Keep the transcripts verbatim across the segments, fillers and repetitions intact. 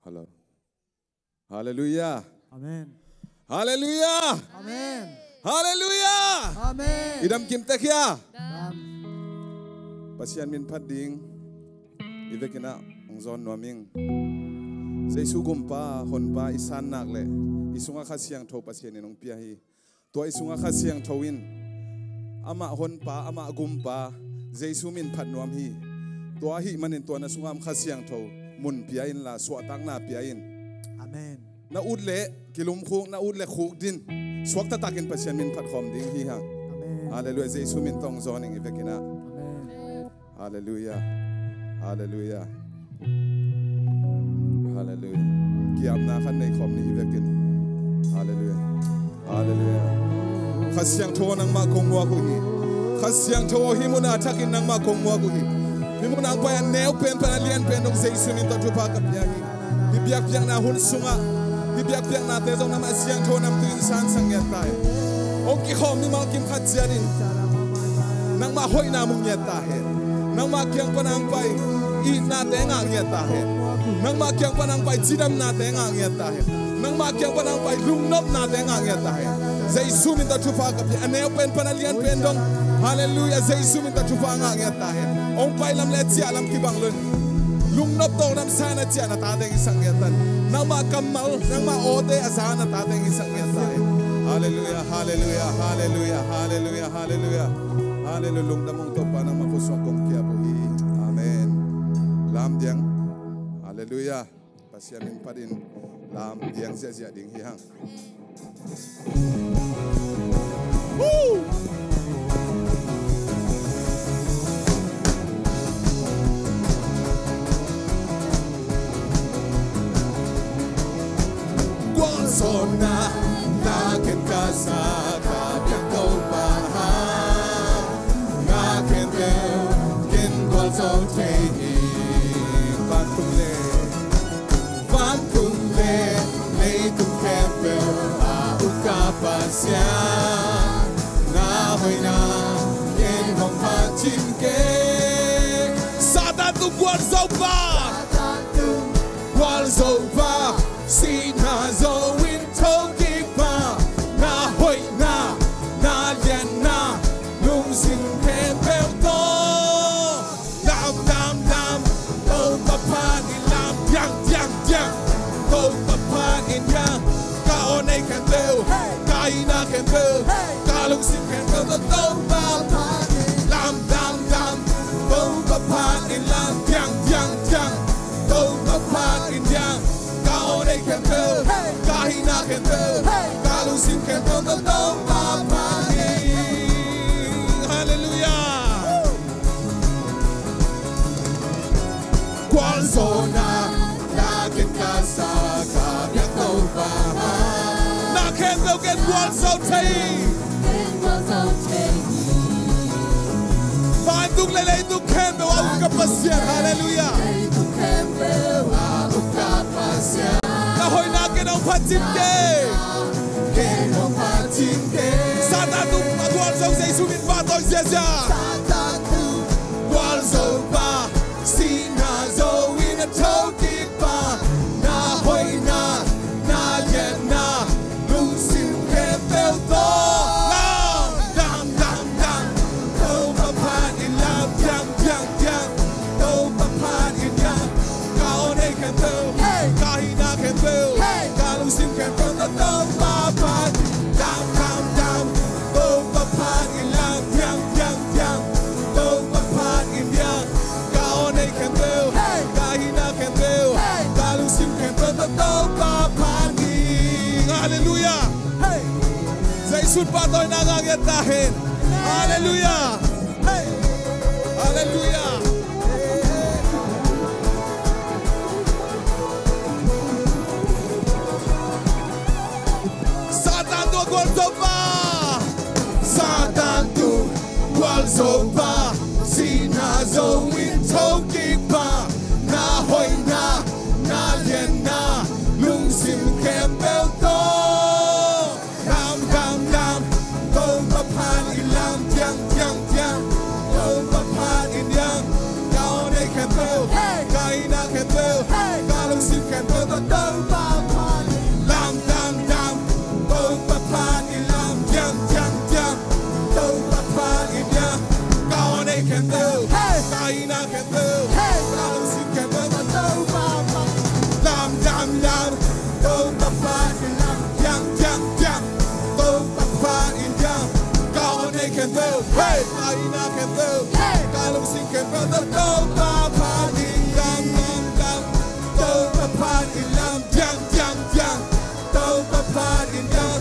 Hallo. Halleluia. Amen. Halleluia. Amen. Halleluia. Amen. I dam kim tek hia? Dam. Pasian min phat ding i vekin ah hong zawn nuam ing. Jesu gumpa, honpa i san nak leh i sungah Kha Siangtho Pasian in hong pia hi. Tua i sungah Kha Siangtho in amah honpa, amah gumpa, Jesu min phat nuam hi. Tua ahih manin tua na sungah om Kha Siangtho mun pia inla, suahtakna pia in. Amen. Na ut leh kilumkhuk, na ut leh khukdin, suak taktakin Pasian min phat khawm ding hi hang. Amen. Halleluia. Jesu min tawh hong zawn ing i vekin ah. Amen. Halleluia. Halleluia. Halleluia. Kiamna khat nei khawm ni hi vekin. Halleluia. Halleluia. Kha Siangtho nangmah kong muak uh hi. Kha Siangtho hih mun a thakin nangmah kong muak uh hi. Hih mun a hong pai a neu pen pan a lian pen dong Jesu min tawh thupha ka pia hi. Hih biakpiakna hun sungah, hih biakpiaknate zong nangmah siangtho namtui in sangsak ngiat ta hen. Hong kikhawm mimal kim khat ciatin nangmah hoihna mu ngiat ta hen. Nangmah kiang pan hong pai itnate ngah ngiat ta hen. Nangmah kiang pan hong pai cidamnate ngah ngiat ta hen. Nangmah kiang pan hong pai lungnopnate ngah ngiat ta hen. Jesu min tawh thupha ka pia, a neu pen pan a lian pen dong. Halleluia. Jesu min tawh thupha ngah ngiat ta hen. Hong pai lam le ciah lam kibang lo in lungnop tawh lam sa na ciah na tate hong hisak ngiat ta hen. Nangmah kammal, nangmah awte a za na tate hong hisak ngiat ta hen. Halleluia, halleluia, halleluia, halleluia, halleluia. Halleluia, lungdam ung Topa, nangmah khut sungah kong kiap uh hi. Amen. Lam diang. Halleluia. Pasian min phatin lam diang ziahziah ding hi hang. Gualzawhna na khen ka sa ka biak Topa ha. Na khen bel ken gualzo thei hi. Vantung le Vantung le leitung khempeuh a uk ka Pasian, na hoihna ken hong phat cin kei. Satan tung gualzo pah, Satan tung gualzo pah, sihna zo in thokik pah, na hoihna, na lianna, lungsim khempeuh tawh. Lam, lam, lam, Topa phat in lam, diang, diang, diang. Topa phat in diang, ka aw nei khempeuh, ka hihna khempeuh, ka lungsim khempeuh tawh Topa phat in. Lam, lam, lam, Topa phat in lam, diang, diang, diang. Topa phat in diang, ka aw nei khempeuh, ka hihna khempeuh, ka lungsim khempeuh tawh Topa phat in. Halleluia. Gualzawhna na khen ka sa ka biak Topa ha. Na khempeuh ken gualzo thei. Vantung le leitung khempeuh a uk ka Pasian. Halleluia. Na hoihna ken hong phat cin kei. Satan tung a gualzo Jesu min pahtawi ziahziah. Satan tung gualzo pah, sihna zo in a thokik pah, na hoihna, na lianna, lungsim khempeuh tawh. Lam, lam, lam, lam. Topa phat in lam, diang, diang, diang. Topa phat in diang, ka aw nei khempeuh, ka hihna khempeuh, ka lungsim khempeuh tawh Topa phat in. Lam, lam, lam. Topa phat in lam, diang, diang, diang. Topa phat in diang, ka aw nei khempeuh, ka hihna khempeuh, ka lungsim khempeuh tawh Topa phat in. Halleluia. Jesu pahtawina ngah ngiat ta hen. Halleluia. Halleluia. Satan tung gualzo pah. Satan tung gualzo pah, sihna zo in thokik pah, na hoihna, na lianna, lungsim khempeuh tawh. Hey! Ka hihna khempeuh, ka lungsim khempeuh tawh Topa phat in lam, lam, lam. Topa phat in lam, diang, diang, diang. Topa phat in lam.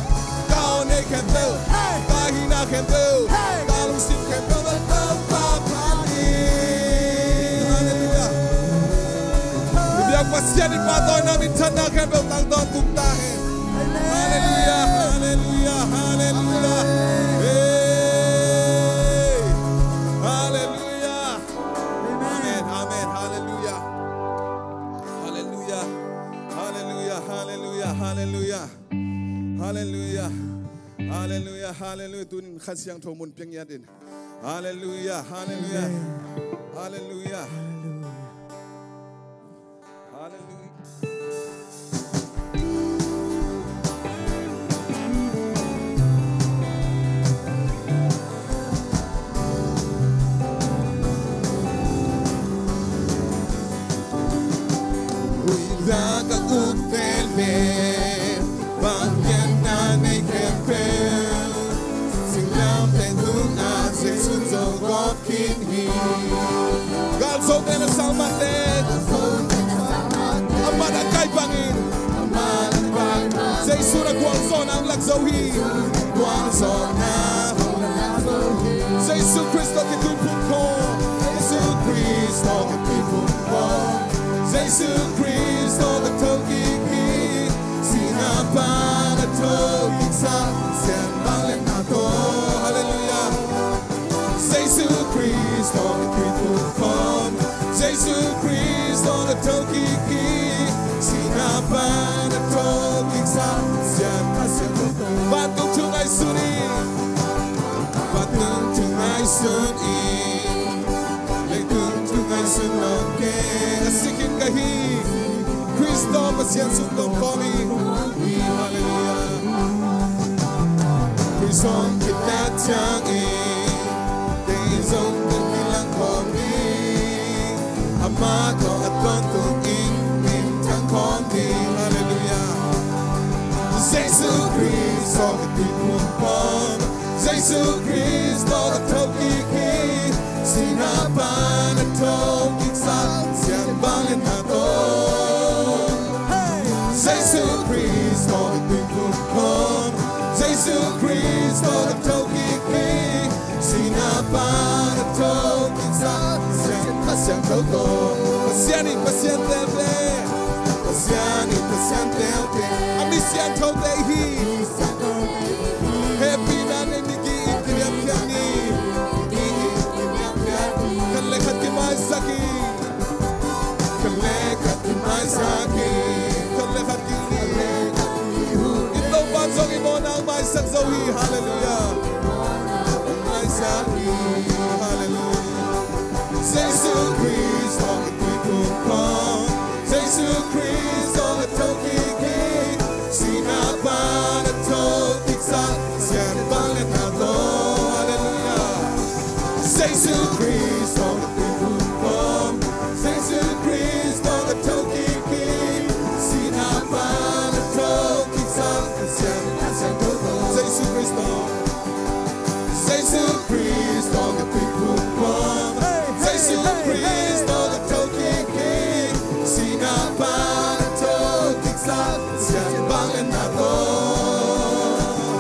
Ka aw nei khempeuh, hey, ka hihna khempeuh, hey, ka lungsim khempeuh tawh Topa phat in. Halleluiah. Biak Pasian in pahtawina, minthanna khempeuh tang tawntung ta hen. Halleluiah, halleluiah, halleluiah. Hey. Halleluiah. Amen, amen, halleluiah. Halleluiah, halleluiah, halleluiah, halleluiah. Halleluiah, halleluiah, halleluiah. Tunin Kha Siangtho mun piang ngiat in. Halleluiah, halleluiah. Halleluiah. Halleluiah. Huih la ka ukte le vangliatna nei khempeuh, singlamteh tungah Jesu zo gawp khin hi. Galzote na salmatte, a mat a kai bangin, Jesu na gualzawhna hong lak zo hi. Jesu Khrist tawh kituiphum khawm. Jesu Khrist tawh kituiphum khawm. Jesu Khrist tawh ka thokik hi. Sihna pan a thokiksak Pasian vangliatna tawh. Halleluiah. Jesu Khrist tawh kituiphum khawm. Jesu Khrist tawh ka thokik hi. Sihna pan a thokiksak Pasian, Pasian tawh. Vantung thu ngaihsun in. Vantung thu ngaihsun in. Leitung thu ngaihsun nawn kei. Ka si khin ka hi. Khrist tawh Pasian sung tawh kawm hi. Halleluiah. Khrist hong kitat ciangin kei zong ka kilang khawm hi. Amah tawh a tawntungin minthang khawm hi. Halleluiah. Jesu Khrist tawh ka kituiphum khawm. Jesu Khrist tawh ka thokik hi. Sihna pan a thokiksak Pasian vangliatna tawh. Hey! Jesu Khrist tawh ka kituiphum khawm. Jesu Khrist tawh ka thokik hi. Sihna pan a thokiksak Pasian, Pasian tawh. Pasian in Pasian tawh. Pasian in Pasian tawh. A mi siangthote hi. Hehpihna nei migi in kiliamphiat ni. Khat le khat kimaisak in. Khat le khat kimaisak in. Khat le khat ki. I Topa zong i mawhna maisak zo hi. Halleluiah. Maisak hi. Halleluiah. Jesu Khrist tawh ka kituiphum khawm. Jesu Khrist tawh ka thokik hi. Sihna pan a thokiksak Pasian vangliatna tawh. Halleluiah. Jesu Khrist tawh ka kituiphum khawm. Jesu Khrist tawh ka thokik hi. Sihna pan a thokiksak Pasian, Pasian tawh. Jesu Khrist tawh. Jesu Khrist tawh ka kituiphum khawm. Jesu Khrist tawh ka thokik hi. Sihna pan a thokiksak Pasian vangliatna tawh.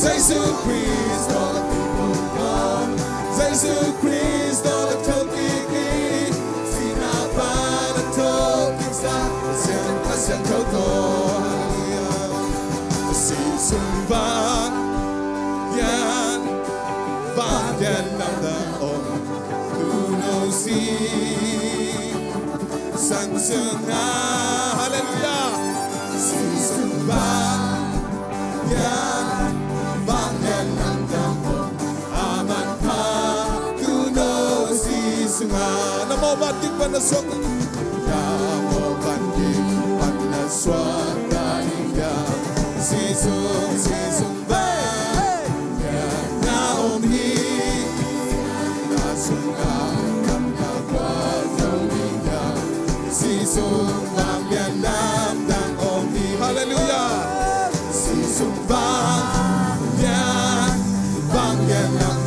Jesu Khrist tawh ka kituiphum khawm. Jesu Khrist tawh ka thokik hi. Sihna pan a thokiksak Pasian, Pasian tawh. Halleluiah. Sih sung vanglian, vanglian lamdang om. Tuuno si sang sungah. Halleluiah. Sih sung vanglian, vanglian lamdang om. A manpha tuuno sih sungah. Na mawhvat gik pan na suak. Na mawhvat gik pan na suak. Sih sung, sih sung vanglian na om hi. Na sungah kammal gualzo ding hiam. Sih sung vanglian lamdang om hi. Halleluiah. Sih sung vanglian, vanglian lamdang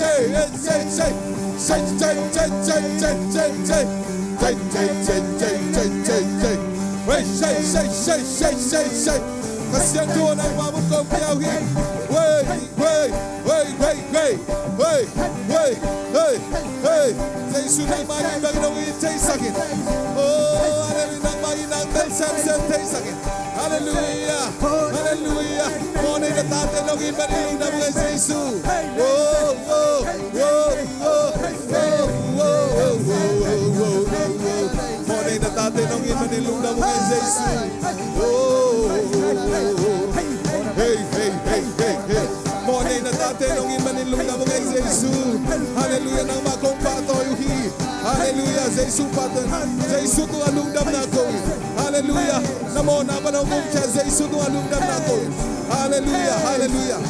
Hey, hey, hey, hey, hey. Hey, hey, hey, hey, hey, hey, hey. Hey, hey, hey, hey, hey, hey, hey. Ka siangtho nangmah mun kong pia uh hi. Hey, hey, hey, hey, hey. Hey, hey, hey, hey. Jesu nangmah in bangin hong it theisak in. Oh, hallelujah. Nangmah in nang bel semsem theisak in. Hallelujah. Hallelujah. Mawhneina tate in hong it manin lungdam ung ei Jesu. Oh, oh, oh, oh. Mawhneina tate in hong it manin lungdam ung ei Jesu. Oh, oh, oh, oh. Hey, hey, hey, hey, hey. Mawhneina tate in hong it manin lungdam ung ei Jesu. Hallelujah, nangmah kong pahtawi uh hi. Hallelujah, Jesu pahtawi. Jesu tungah lungdamna ko hi. Hallelujah. Na mawhna pan hong kumkhia Jesu tungah lungdamna ko hi. Hallelujah, hallelujah.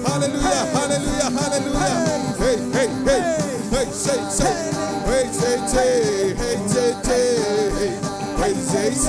Hallelujah, hallelujah, hallelujah. Hey, hey, hey. Hey, say, say. Hey, say, say. Hey, say, say. Hey, say, say.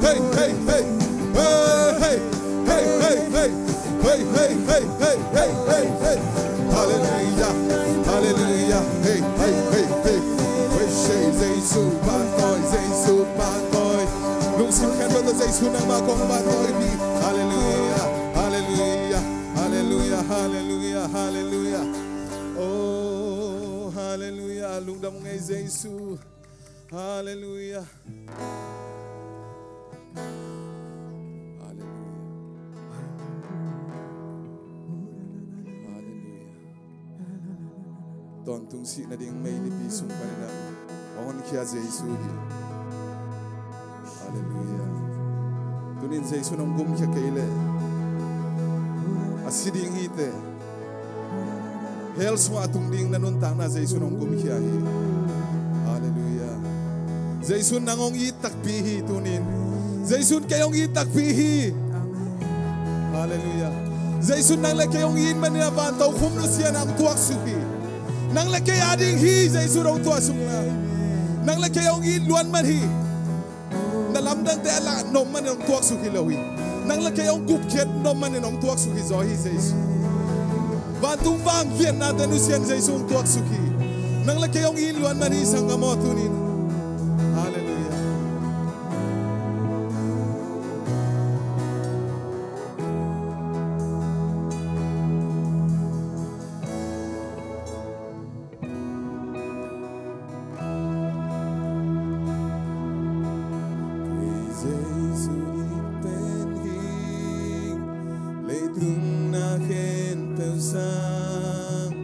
Hey, hey, hey. Hey, hey. Hey, hey, hey. Hey, hey, hey, hey. Halleluia. Halleluia. Hey, hey, hey, hey. Hey, Jesu, pangtawi, Jesu, pangtawi. Lungsim khempeuh tawh Jesu nangmah kong pangtawi hi. Halleluia. Halleluia. Halleluia. Halleluia. Halleluia. Oh, halleluia. Lungdam ung ei Jesu. Halleluia. Halleluia. Halleluia. Tawntung sih nading meilipi sung panin a hong honkhia Jesu hi. Halleluia. Tunin Jesu in hong gumkhia kei leh a si ding hi teh. Hell sungah a tung ding na nuntakna Jesu in hong gumkhia hi. Halleluia. Jesu in nang hong it takpi hi tunin. Jesu in kei hong it takpi hi. Halleluia. Jesu in nang le kei hong it manin a vantokhom nusia in hong tuaksuk hi. Nang le kei a ding hi Jesu in hong tuaksukna. Nang le kei hong it luat man hi. Na lamdangte a lah nop manin hong tuaksuk hi lo hi. Nang le kei hong gupkhiat nop manin hong tuaksuk hi zaw hi Jesu. Vantung vang liatnate nusia in Jesu hong tuaksuk hi. Nang le kei hong it luat man hi sanggam aw tunin. Halleluia. Kei Jesu it pen hi ing, leitung na khempeuh sang,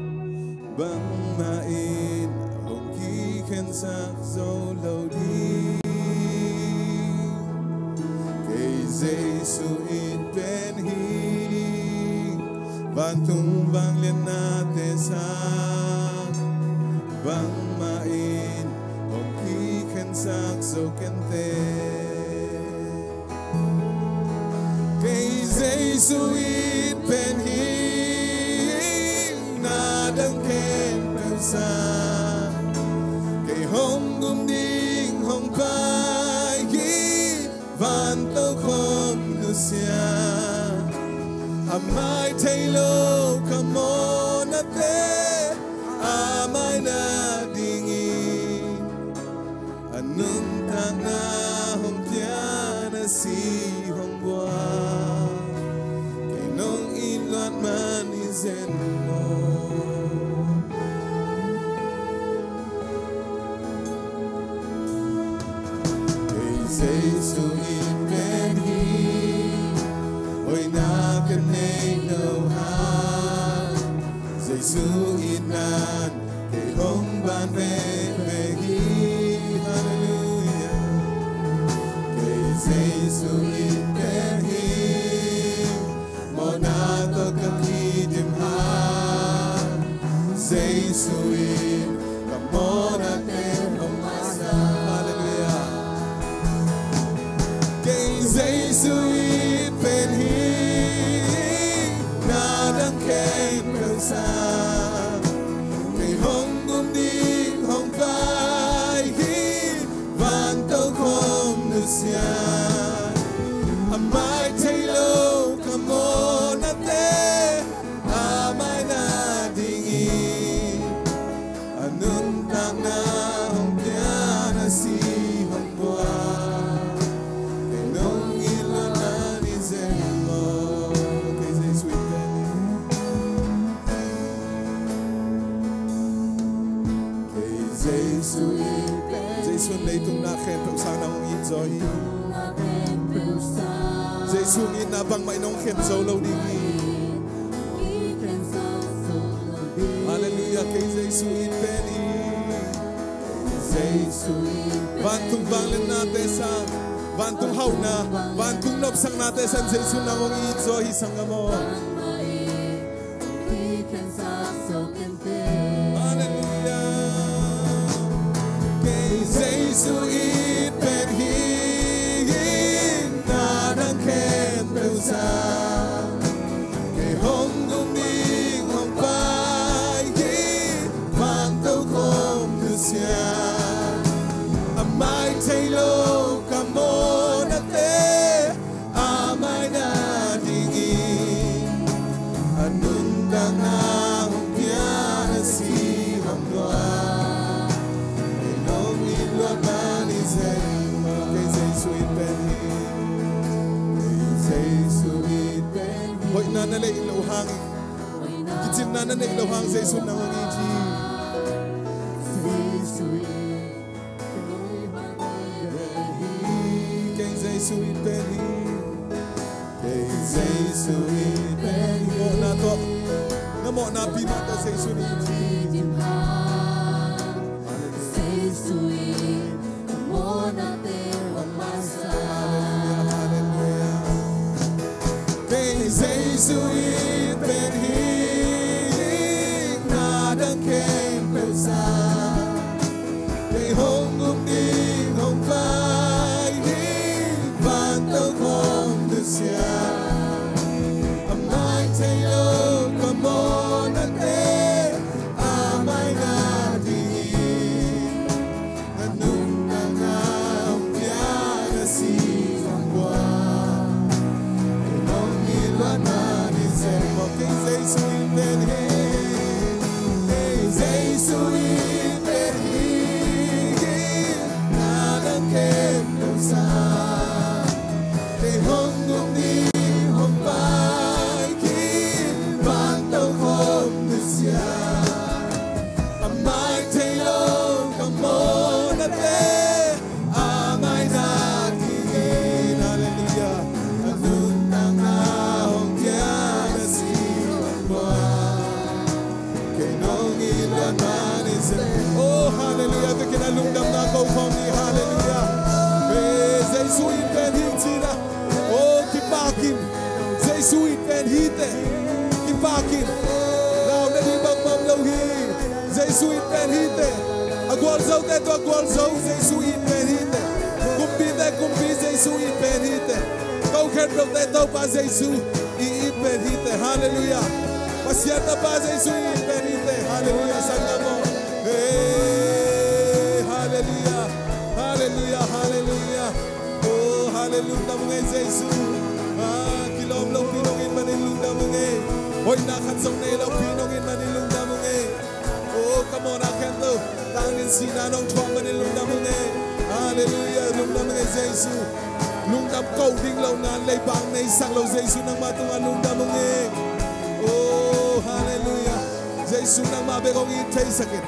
bangmah in hong kikhensak zo lo ding. Kei Jesu it pen hi ing, vantung vangliatnate sang, bangmah in hong kikhensak zo kenteh. Kei Jesu it pen hi ing, na dang khempeuh sang, kei hong gum ding hong pai hi. Vantokhom nusia, a mai thei lo ka mawhnate, a mai nadingin a nuntakna hong pian a si hong buak, kei nong it luat man hi zen maw. Kei Jesu it pen hi, hoihna ka nei lo hang, Jesu itna in kei hong ban veve hi. Halleluia. Kei Jesu it pen hi, mawhna tawh ka kidim hang, Jesu in ka mawhnate hong maisak. Halleluia. Kei Jesu it pen hi, na dang khempeuh sang, kei hong gum ding hong pai hi. Vantokhom nusia, a mai thei lo ka mawhnate, a mai nadingin a nuntakna hong pian a si hong buak, kei nong it luat man hi zen maw. Kei Jesu it pen hi. Kei Jesu it pen hi. Jesu in leitung na khempeuh sang na hong it zaw hi. Jesu in na bangmah in hong khen zo lo ding hi. Halleluia, kei Jesu it pen hi. Jesu it pen hi. Vantung vangliatnate sang, vantung hauhna, vantung nopsaknate sang Jesu in na hong it zaw hi sanggam aw. Halleluia. Kei Jesu it pen hi ing, na dang khempeuh sang. Kei hong gum ding hong pai hi, van tokhom nusia. A mai thei lo ka mawhnate, a mai na dingin a nuntakna hong piak a si hong dua. Kei nong it luat man i zen, kei Jesu it pen hi. Kei Jesu it pen hi. Hoihna na neih loh hang, kicimna na neih loh hang Jesu nang hong it hi. Jesu it Kei Jesu it pen hi. Kei Jesu it pen hi. Mawhna tawh, na mawhna pi mah tawh Jesu it hi. Jesu it, mawhna te hong masa. Hallelujah, hallelujah. Kei Jesu it pen hi ing, na dang khempeuh sang. Kei hong gum ding hong pai hi, van tokhom nusia. A mai thei lo ka mawhnate, a mai na dingin a nuntakna hong piak a si hong dua. Kei nong it luat man i zen, kei Jesu it pen hi. Kei Jesu it pen hi ing, na dang khempeuh sang. Kei hong gum ding hong pai hi, van tokhom nusia. A mai thei lo ka mawhnate, a mai na dingin, hallelujah, a nuntakna hong piak a si hong dua. Kei nong it luat man i zen. Oh, hallelujah. Vekin a lungdamna ko khawm ni, hallelujah. Eh, Jesu it pen hi ci-in ah. Oh, kipak in. Jesu it pen hi teh. Kipak in. Lau na ding bangmah om lo hi. Jesu it pen hi teh. A gualzote tawh a gualzo, Jesu it pen hi teh. Kumpite kumpi, Jesu it pen hi teh. Ko khempeuhte Topa Jesu i it pen hi teh. Hallelujah. Pasian Tapa Jesu i it pen hi teh. Hallelujah. Sanggam aw. Hey, hallelujah. Hallelujah, hallelujah. Oh, hallelujah, lungdam ung ei Jesu. Ah, kilawm lopi nong it manin lungdam ung ei. Hoihna khat zong nei lopi nong it manin lungdam ung ei. Oh, ka mawhna khempeuh tangin sihna nong thuak manin lungdam ung ei. Hallelujah, lungdam ung ei Jesu. Lungdam ko ding lo nan leibang neisak lo Jesu nangmah tungah lungdam ung ei. Oh, hallelujah. Jesu nangmah bek hong it theisak in.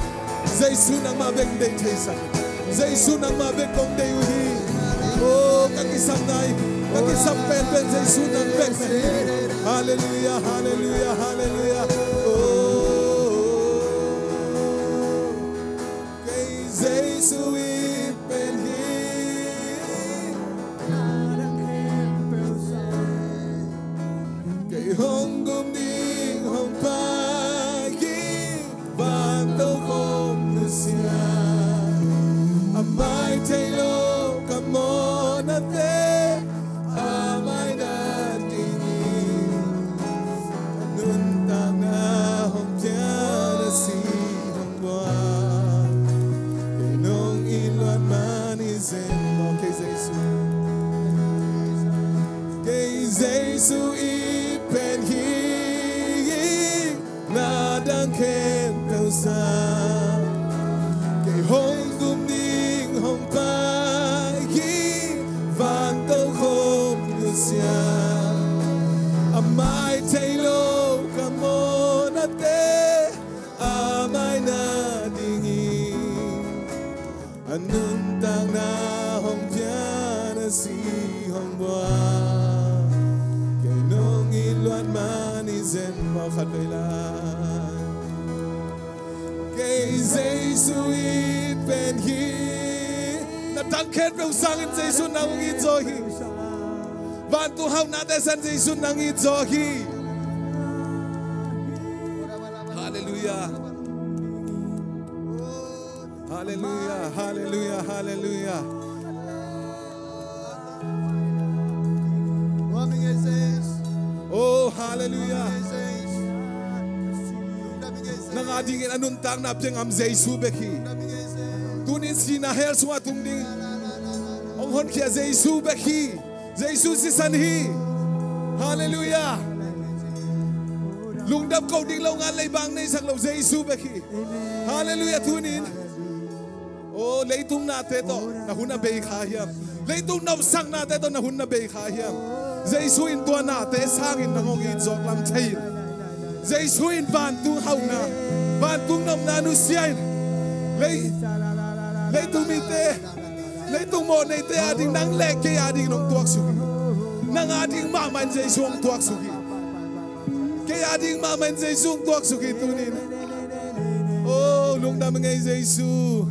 Jesu nangmah bek deih theisak in. Jesu nangmah bek kong deih uh hi. Oh, ka kisam nai, ka kisam penpen Jesu nang bek na hi. Hallelujah, hallelujah, hallelujah. Oh, kei Jesu it pen hi. Kei hong gum ding hong pai hi. Van tokhom nusia. A mai thei lo ka mawhnate, a mai na dingin a nuntakna hong piak a si hong dua. Kei nong it luat man i zen, mawh kei Jesu. Kei Jesu it pen hi ing, na dang khempeuh sang. Kei hong gum ding hong pai hi, van tokhom nusia. A mai thei lo ka mawhnate, a mai na dingin a nuntakna hong piak a si hong buak. Kei nong it luat man i zen, mawh khat vei lai. Kei Jesu it pen hi. Na dang khempeuh sangin Jesu nang hong it zaw hi. Vantung hauhnate sang Jesu nang it zaw hi. Halleluiah. Halleluiah, halleluiah, halleluiah. Oh, halleluiah. Nang adingin a nuntakna piang ngam Jesu bek hi. Tunin sihna hell sungah tung ding hong honkhia Jesu bek hi. Jesu sisan hi. Halleluiah. Lungdam ko ding lo ngal leibang neisak lo Jesu bek hi. Halleluiah. Tunin, oh, leitung nate tawh na hun a bei kha hiam? Leitung nopsaknate tawh na hun na bei kha hiam? Jesu in tua nate sangin nang hong it zawk lam thei in. Jesu in vantung hauhna, vantung nopna nusia in. Lei, leitung mite, leitung mawhneite ading nang le kei ading hong tuaksuk hi. Nang ading mahmah in Jesu hong tuaksuk hi. Kei ading mahmah in Jesu hong tuaksuk hi tunin. Oh, lungdam ngei Jesu.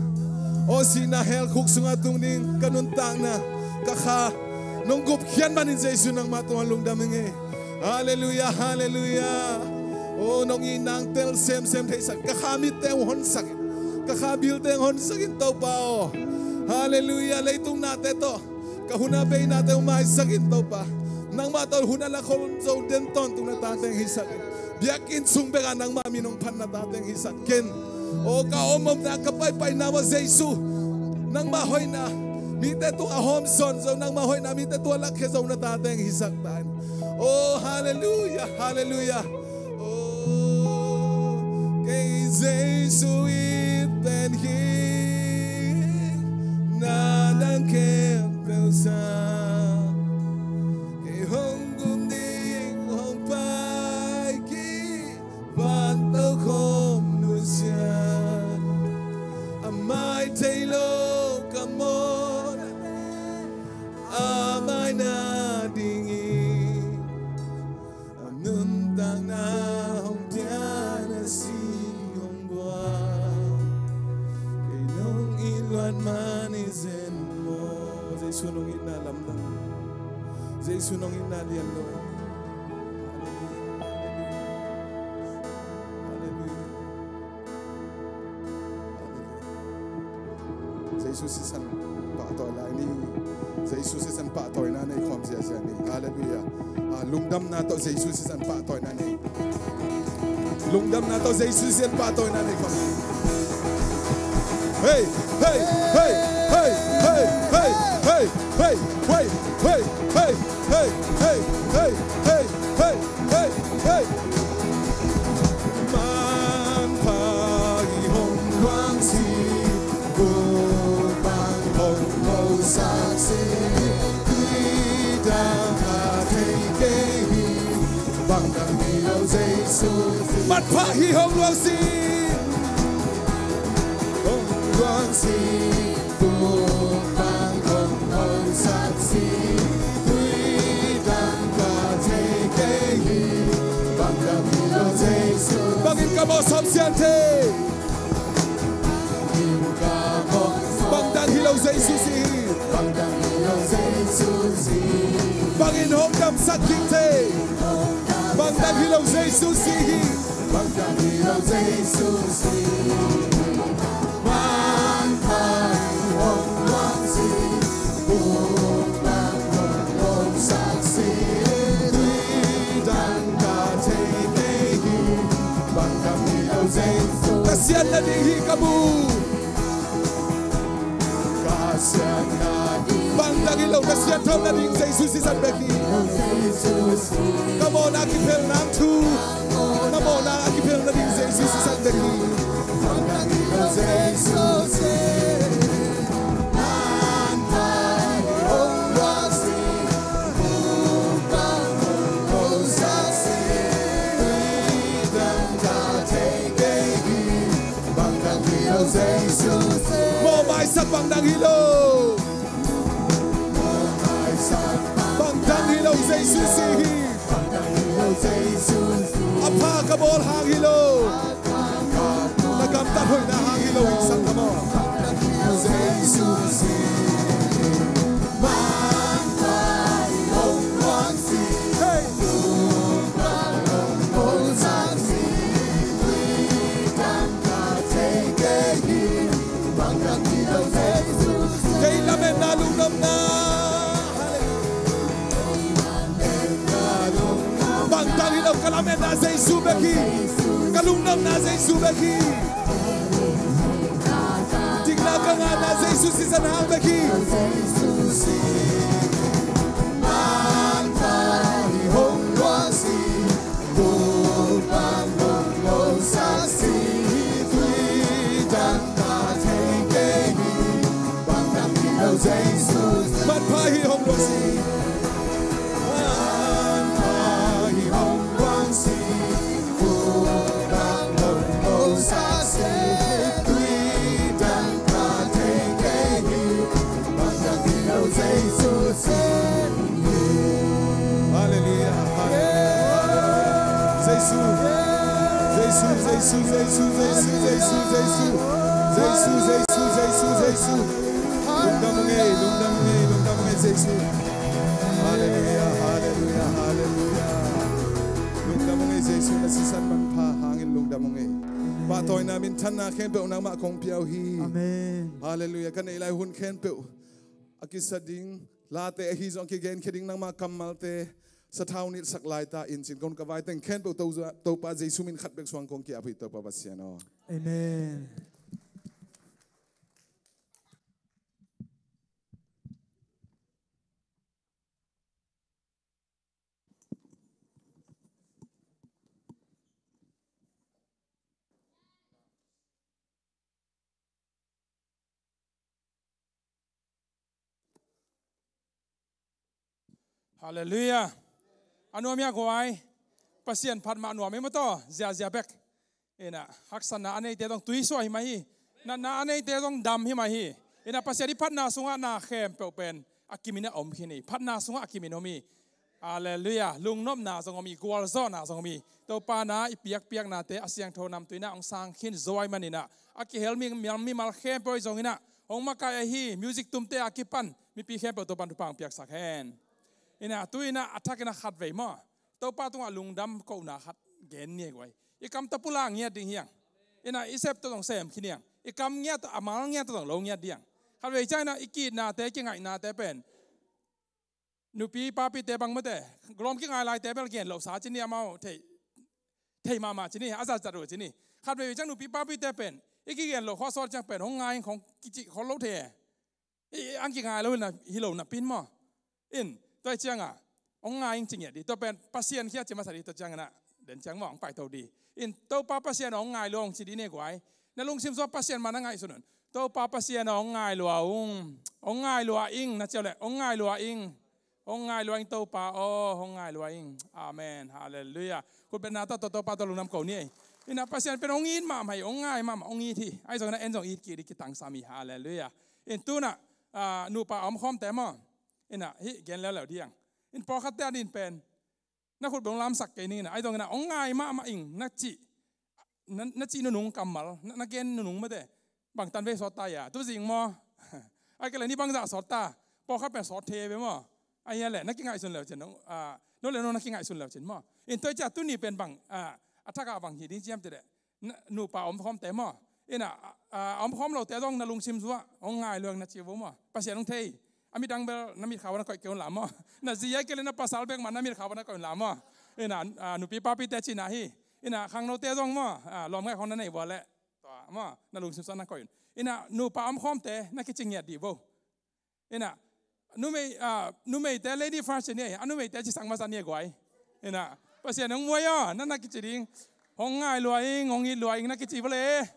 Oh, sihna hell khuk sungah tung ding ka nuntakna, ka kha nong gupkhiat manin Jesu nangmah tungah lungdam ngei. Halleluiah, halleluiah. Oh, nong itna hong tel semsem theisak, ka kha mitte hong honsak in, ka kha bilte hong honsak in Topa aw. Halleluiah. Leitung nate tawh ka hun a beinate hong maisak in Topa. Nangmah tawh hun a lakhawm zo den tawntung na tate hong hisak in. Biakinn sung bekah nangmah min hong phat na tate hong hisak ken. Oh, ka omomna, ka paipaina mah Jesu, nangmah hoihna mite tungah hawmsawn zo, nangmah hoihna mite tungah lakkhia zo na tate hong hisak ta in. Oh, halleluiah, halleluiah. Oh, kei Jesu it pen hi, na dang khempeuh sa, kei hong gum ding hong pai kik, van tokhom nusia, a mai thei lo ka mawhna, a mai na dingin a nuntakna hong piak, a si hong buak. Kei nong it luat man hi zen maw. Jesu nong itna lamdang. Jesu nong itna lian lo. Halleluiah. Halleluiah. Jesu sisan pahtawi lai ni. Jesu sisan pahtawina nei khawm ziazia ni. Halleluiah. Ah, lungdamna tawh Jesu sisan pahtawina nei. Lungdamna tawh Jesu sisan pahtawina nei khawm. Hey, hey, hey, hey. Hey, hey, hey, hey, hey, hey, hey, hey. Manpha i hong luang si, vukpang hong mosak si, tui dang a thei kei hi, bang dang hi lo Jesu. Manpha i hong luang si, hong luang si. Bangin ka mawh sawm sian thei. Bang dang hi lo Jesu si hi. Bangin hong damsak kik thei. Bang dang hi lo Jesu si hi. Bang dang hi lo Jesu si. Manpha i hong luang si, vukpang hong mosak si, tui dang ka thei kei hi, bang dang hi lo Jesu. Ka siat nading hi ka mu. Bang dang hi lo, ka siangtho nading Jesu sisan bek hi. Ka mawhna kiphel nang thu, ka mawhna a kiphel nading Jesu sisan bek hi. Mawh maisak bang dang hi lo. Bang dang hi lo Jesu si hi. A pha ka bawl hang hi lo. Na gamtat hoihna hang hi lo in sang ka maw. Hey. Kei lametna lungnopna. Bangtan hi lo, ka lametna Jesu bek hi. Ka lungnopna Jesu bek hi. Dikna ka ngahna Jesu sisan hang bek hi. Halleluia, halleluia. Jesu, Jesu, Jesu. Lungdam ung ei, lungdam ung ei, lungdam ung ei Jesu. Halleluia, halleluia, halleluia. Lungdam ung ei Jesu, na sisan manpha hangin lungdam ung ei. Pahtawina, minthanna khempeuh nangmah kong pia uh hi. Amen. Halleluia. Ka neih lai hun khempeuh a kisa ding, late ahi zong a kigenkhia ding nangmah kammalte sathau nilhsak lai ta in, cin kong ka vai teng khempeuh Topa, Topa Jesu min khat bek suang kong ki-ap hi, Topa Pasian aw. Amen. Halleluia. A nuam hia guai? Pasian phat mah nuam hi mah tawh, ziazia bek. Ina, haksatna a neite zong tuisuah hi mah hi. Natna a neite zong dam hi mah hi. Ina, Pasian i phatna sungah na khempeuh pen a kimin a om khin hi. Phatna sungah a kimin om hi. Halleluia. Lungnopna zong om hi, gualzawhna zong om hi. Topa na i piakpiaknate a siangtho namtui inah hong sang khin zo ahih maninah, a kihel mi, mimal, mimal khempeuh zong inah hong makai ahi, music tumte a kipan mipi khempeuh Topa in thupha hong piaksak hen. Inah tu inah a thak inah khatvei maw, Topa tungah lungdam kohna khat gen ni ei guai. I kam tawh pulak ngiat ding hiang. Inah i sep tawh zong sem khin hiang. I kam ngiat tawh, a mal ngiat tawh zong lo ngiat ding hiang. Khatvei ciang inah i ki-itnate, kingaihnate pen nupi papite bang mate, lawm kingai laite bel gen loh sa ci ni, amau thei, thei mahmah ci ni, a zatzat uh ci ni. Khatvei ciang nupi papite pen i kigen loh khawng a sawt ciang pen hong ngai ing khawng kici khol lo thei e. I, i ang kingai lo hi lo napi in maw. In, tua ciangah hong ngai ing ci ngiat ding. Tua pen Pasian khia ci masa ding, tua ciangah na den ciang maw hong paito ding. In, Topa Pasian hong ngai lua ung ci ding ni ei guai. Na lungsim sungah Pasian mah na ngaihsun un. Topa Pasian aw, hong ngai lua ung. Hong ngai lua ing na ci uh leh, hong ngai lua ing. Hong ngai lua ing Topa aw, hong ngai lua ing. Amen. Halleluia. Khutbetna tawh, tawh Topa tawh lungdam ko ni ei. Inah Pasian pen hong it mahmah hi, hong ngai mahmah, hong it hi. Ahi zongin ah en zong it kik ding kitangsam hi. Halleluia. In tu inah, ah, nupa a omkhawmte maw, inah hih gen leuleu ding hiang. In pawlkhatte adingin pen na khut beng lamsak kei ning inah, ahi zongin ah hong ngai mahmah ing na cih, na, na cih nunung kammal, na, na gen nunung mate, bangtan vei sawt ta hia, tu zing maw? Ahih kei leh ni bangzah sawt ta? Pawlkhat pen sawt thei ve maw. Ahih leh na kingaihsun leu cin, ah, no le no na kingaihsun leu cin maw. In tua ciang tuni pen bang, ah, a thakah bang hi ding ci hiam cih leh, na, nupa a omkhawmte maw, inah, a, a, a omkhawm lote zong na lungsim sungah hong ngai lua ing na ci vo maw. Pasian hong thei. A midang bel na mitkha uah na koih kei un la maw. Na zi ahih kei leh na pasal bek mah na mitkha uah na koih un la maw. Inah, a, nupi papite cihna hi. Inah khangnote zong maw, a, lawmngaih khawng na neih uh leh, tua maw, na lungsim sungah na koih un. Inah nupa a omkhawmte na kici ngiat dih vo. Inah, numei, ah, numeite lady first ci ni ei, a numeite ci sak masa ni ei guai. Inah, Pasian hong muai aw, na na kici ding. Hong ngai lua ing, hong it lua ing na kici vo le.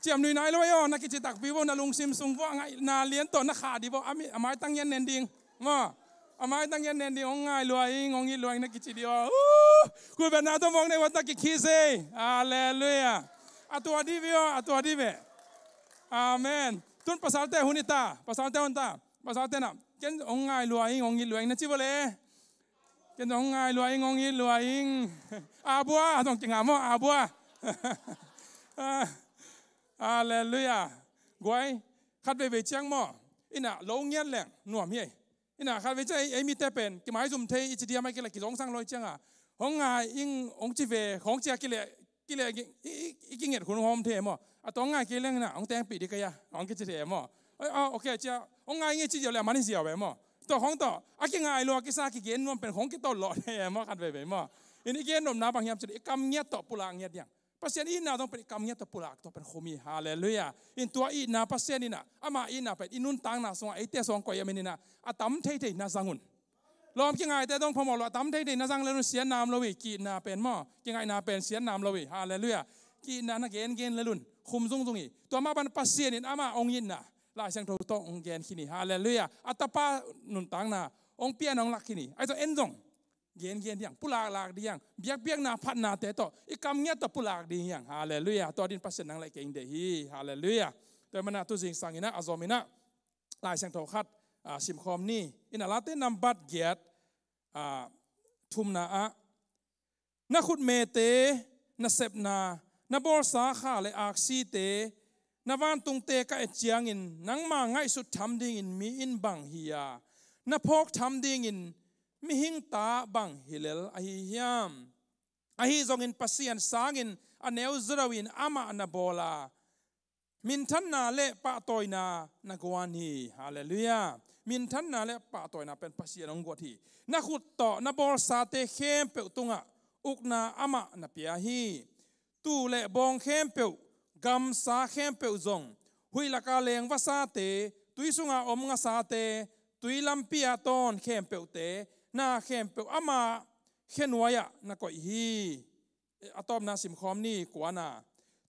Ciamnuih nai lo ei aw, na kici takpi vo, na lungsim sung vo, a ngaihna lian tawh na khah dih vo, a mi, a maitang ngiat nen ding. Maw, a maitang ngiat nen ding, hong ngai lua ing, hong it lua ing na kici dih aw. Uh, khutbetna tawh mawk nei vat na kikhih se. Halleluia. A tua dih ve aw, a tua dih ve. Amen. Tun pasalte hun hi ta, pasalte hun ta. Pasalte na, ken hong ngai lua ing, hong it lua ing na ci vo le. Ken hong ngai lua ing, hong it lua ing. A bua, a zong kinga maw, a bua. Ah, halleluia. Guai, khat veivei ciang maw, inah lo ngiat leng nuam hi ei. Inah khat vei ciang ei, ei mite pen kimaizum thei i ci diam, ahih kei leh kizawngsang lo hi ciangah hong ngai ing hong ci ve khawng ci a kileh, kileh i, i, i kinget hun hong om thei maw. A tua hong ngai kei leng ina hong tengpih ding ka hia, hong kici thei e maw. Ai, ah, okay, cia hong ngai ngei ci ziau le a man hi ziau e maw. Tua khong tawh a kingai lua kisa kigen nuam pen khong kitawh lawh thei e maw, khat veivei maw. In i gen nopna bang hiam cih leh i kam ngiat tawh pulak ngiat ding. Pasian itna zong pen i kam ngiat tawh pulak tawh pen khum hi. Halleluiah. In tua itna Pasian ina ama itna pen i nuntakna sungah eite sungah koih a min ina a tam theithei na zang un. Lawm, kingaite dong phamawh lo, a tam theithei na zang lel un, siatna om lo hi. Ki-itna pen maw, kingaihna pen siatna om lo hi. Halleluiah. Ki-itna na gengen lel un, khum zungzung hi. Tua mah bang Pasian in ama hong itna Lai Siangtho tawh hong gen khin hi. Halleluiah. A tapa nuntakna hong pian hong lak khin hi. Ahi zong en zong gengen ding, pulaklak ding, biakpiakna phatnate tawh i kam ngiat tawh pulak ding hi. Halleluiah. Tua ding Pasian nang le kei hong deih hi. Halleluiah. Tua hi mana tu zingsang ina a zom ina Lai Siangtho khat, ah, simkhawm ni. Ina Late nambat giat, ah, thumna ah, na khutmete, na sepna, na bawlsa kha le aksite, na vantungte ka et ciangin nangma ngaihsut tham dingin mi in bang hi a, na phawk tham dingin mihing ta bang hi lel ahi hiam? Ahi zongin Pasian sangin a neu zaw lo in amah na bawl a, minthanna le pahtawina na guan hi. Halleluiah. Minthanna le pahtawina pen Pasian hong guat hi. Na khut tawh na bawlsate khempeuh tungah ukna amah na pia hi. Tuu le bawng khempeuh, gamsa khempeuh zong, huih laka leng vasate, tui sunga om ngasate, tui lampi a tawn khempeuhte, na khempeuh ama khenuai-ah na koih hi. A tawpna simkhawm ni, kuana.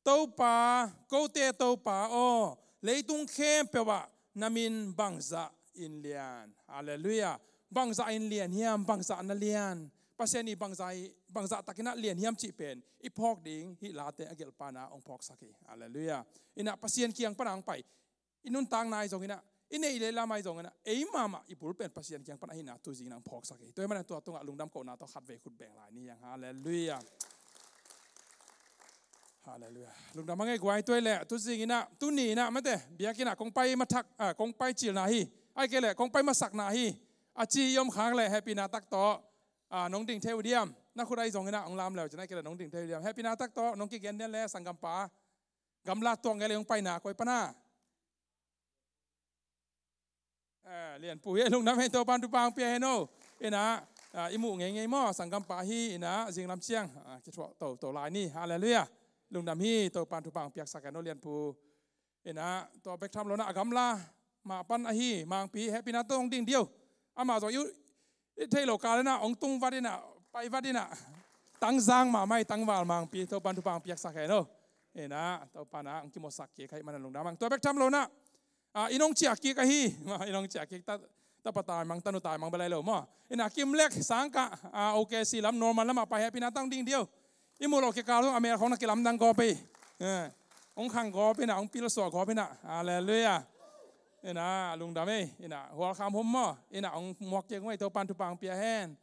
Topa, kote Topa aw, leitung khempeuh ah na min bangzah in lian. Halleluiah. Bangzah in lian hiam, bangzah na lian? Pasian i bangzah i, bangzah takin ah lian hiam cih pen i phawk ding hih Late a gelhpa na hong phawksak hi. Halleluiah. Ina Pasian kiang pana hong pai i nuntakna ahi zongin ah, i neih le lam ahi zongin ah, ei mahmah i bul pen Pasian kiang pan ahihna tu zing nang phawksak hi. Tua hi mana tua tungah lungdam kohna tawh khatvei khut beng lai ni hang. Halleluiah. Halleluiah. Lungdam hang ei guai. Tua hi leh tu zingin ah, tuni in ah mate, biakinn ah kong pai mathak, ah, kong pai cilna hi. Ahih kei leh kong pai masakna hi. A ci i om khak leh hehpihna tak tawh, ah, nong ding thei uh diam? Na khut ahi zongin ah hong lam le uh cin, ahih kei leh nong ding thei uh diam? Hehpihna tak tawh nong kigen den le sanggampa. Gamla tuak ngei le hong paina koi pana. Eh, Lianpu hi, lungdam hei, Topan thupha hong pia hen o. Ina, ah, i muh ngeingei maw, sanggampa hi, ina, zinglam ciang, ah, kithuah toto lai ni. Halleluiah. Lungdam hi, Topan thupha hong piaksak hen o, Lianpu. Ina, tua bek tham lo na, a gamla mah pan ahi, Mangpi, hehpihna tawh hong ding ding o. Amah zong i, i thei lo kal ina hong tung vat ina, pai vat ina, tangzang mahmah hi, tangval Mangpi, Topan thupha hong piaksak hen o. Ina, Topan ah hong kimawhsak kik ahih mana lungdam hang. Tua bek tham lo na, ah, i nong ciah kik ahi, i nong ciah kik ta, tapa tai mang, tanu tai mang bel ahi lo maw. Ina Kimlek sangkah, ah, O K C lam, normal lamah pai, hehpihna tawh hong ding ding o. I muh loh kikal zong a mel khong na kilamdang gawp ei. Eh, hong khang gawp ina, hong pilsuah gawp ina. Halleluiah. Ina lungdam ei. Ina hualkham hum maw, ina hong muak kik ngei, Topan thupha hong pia hen.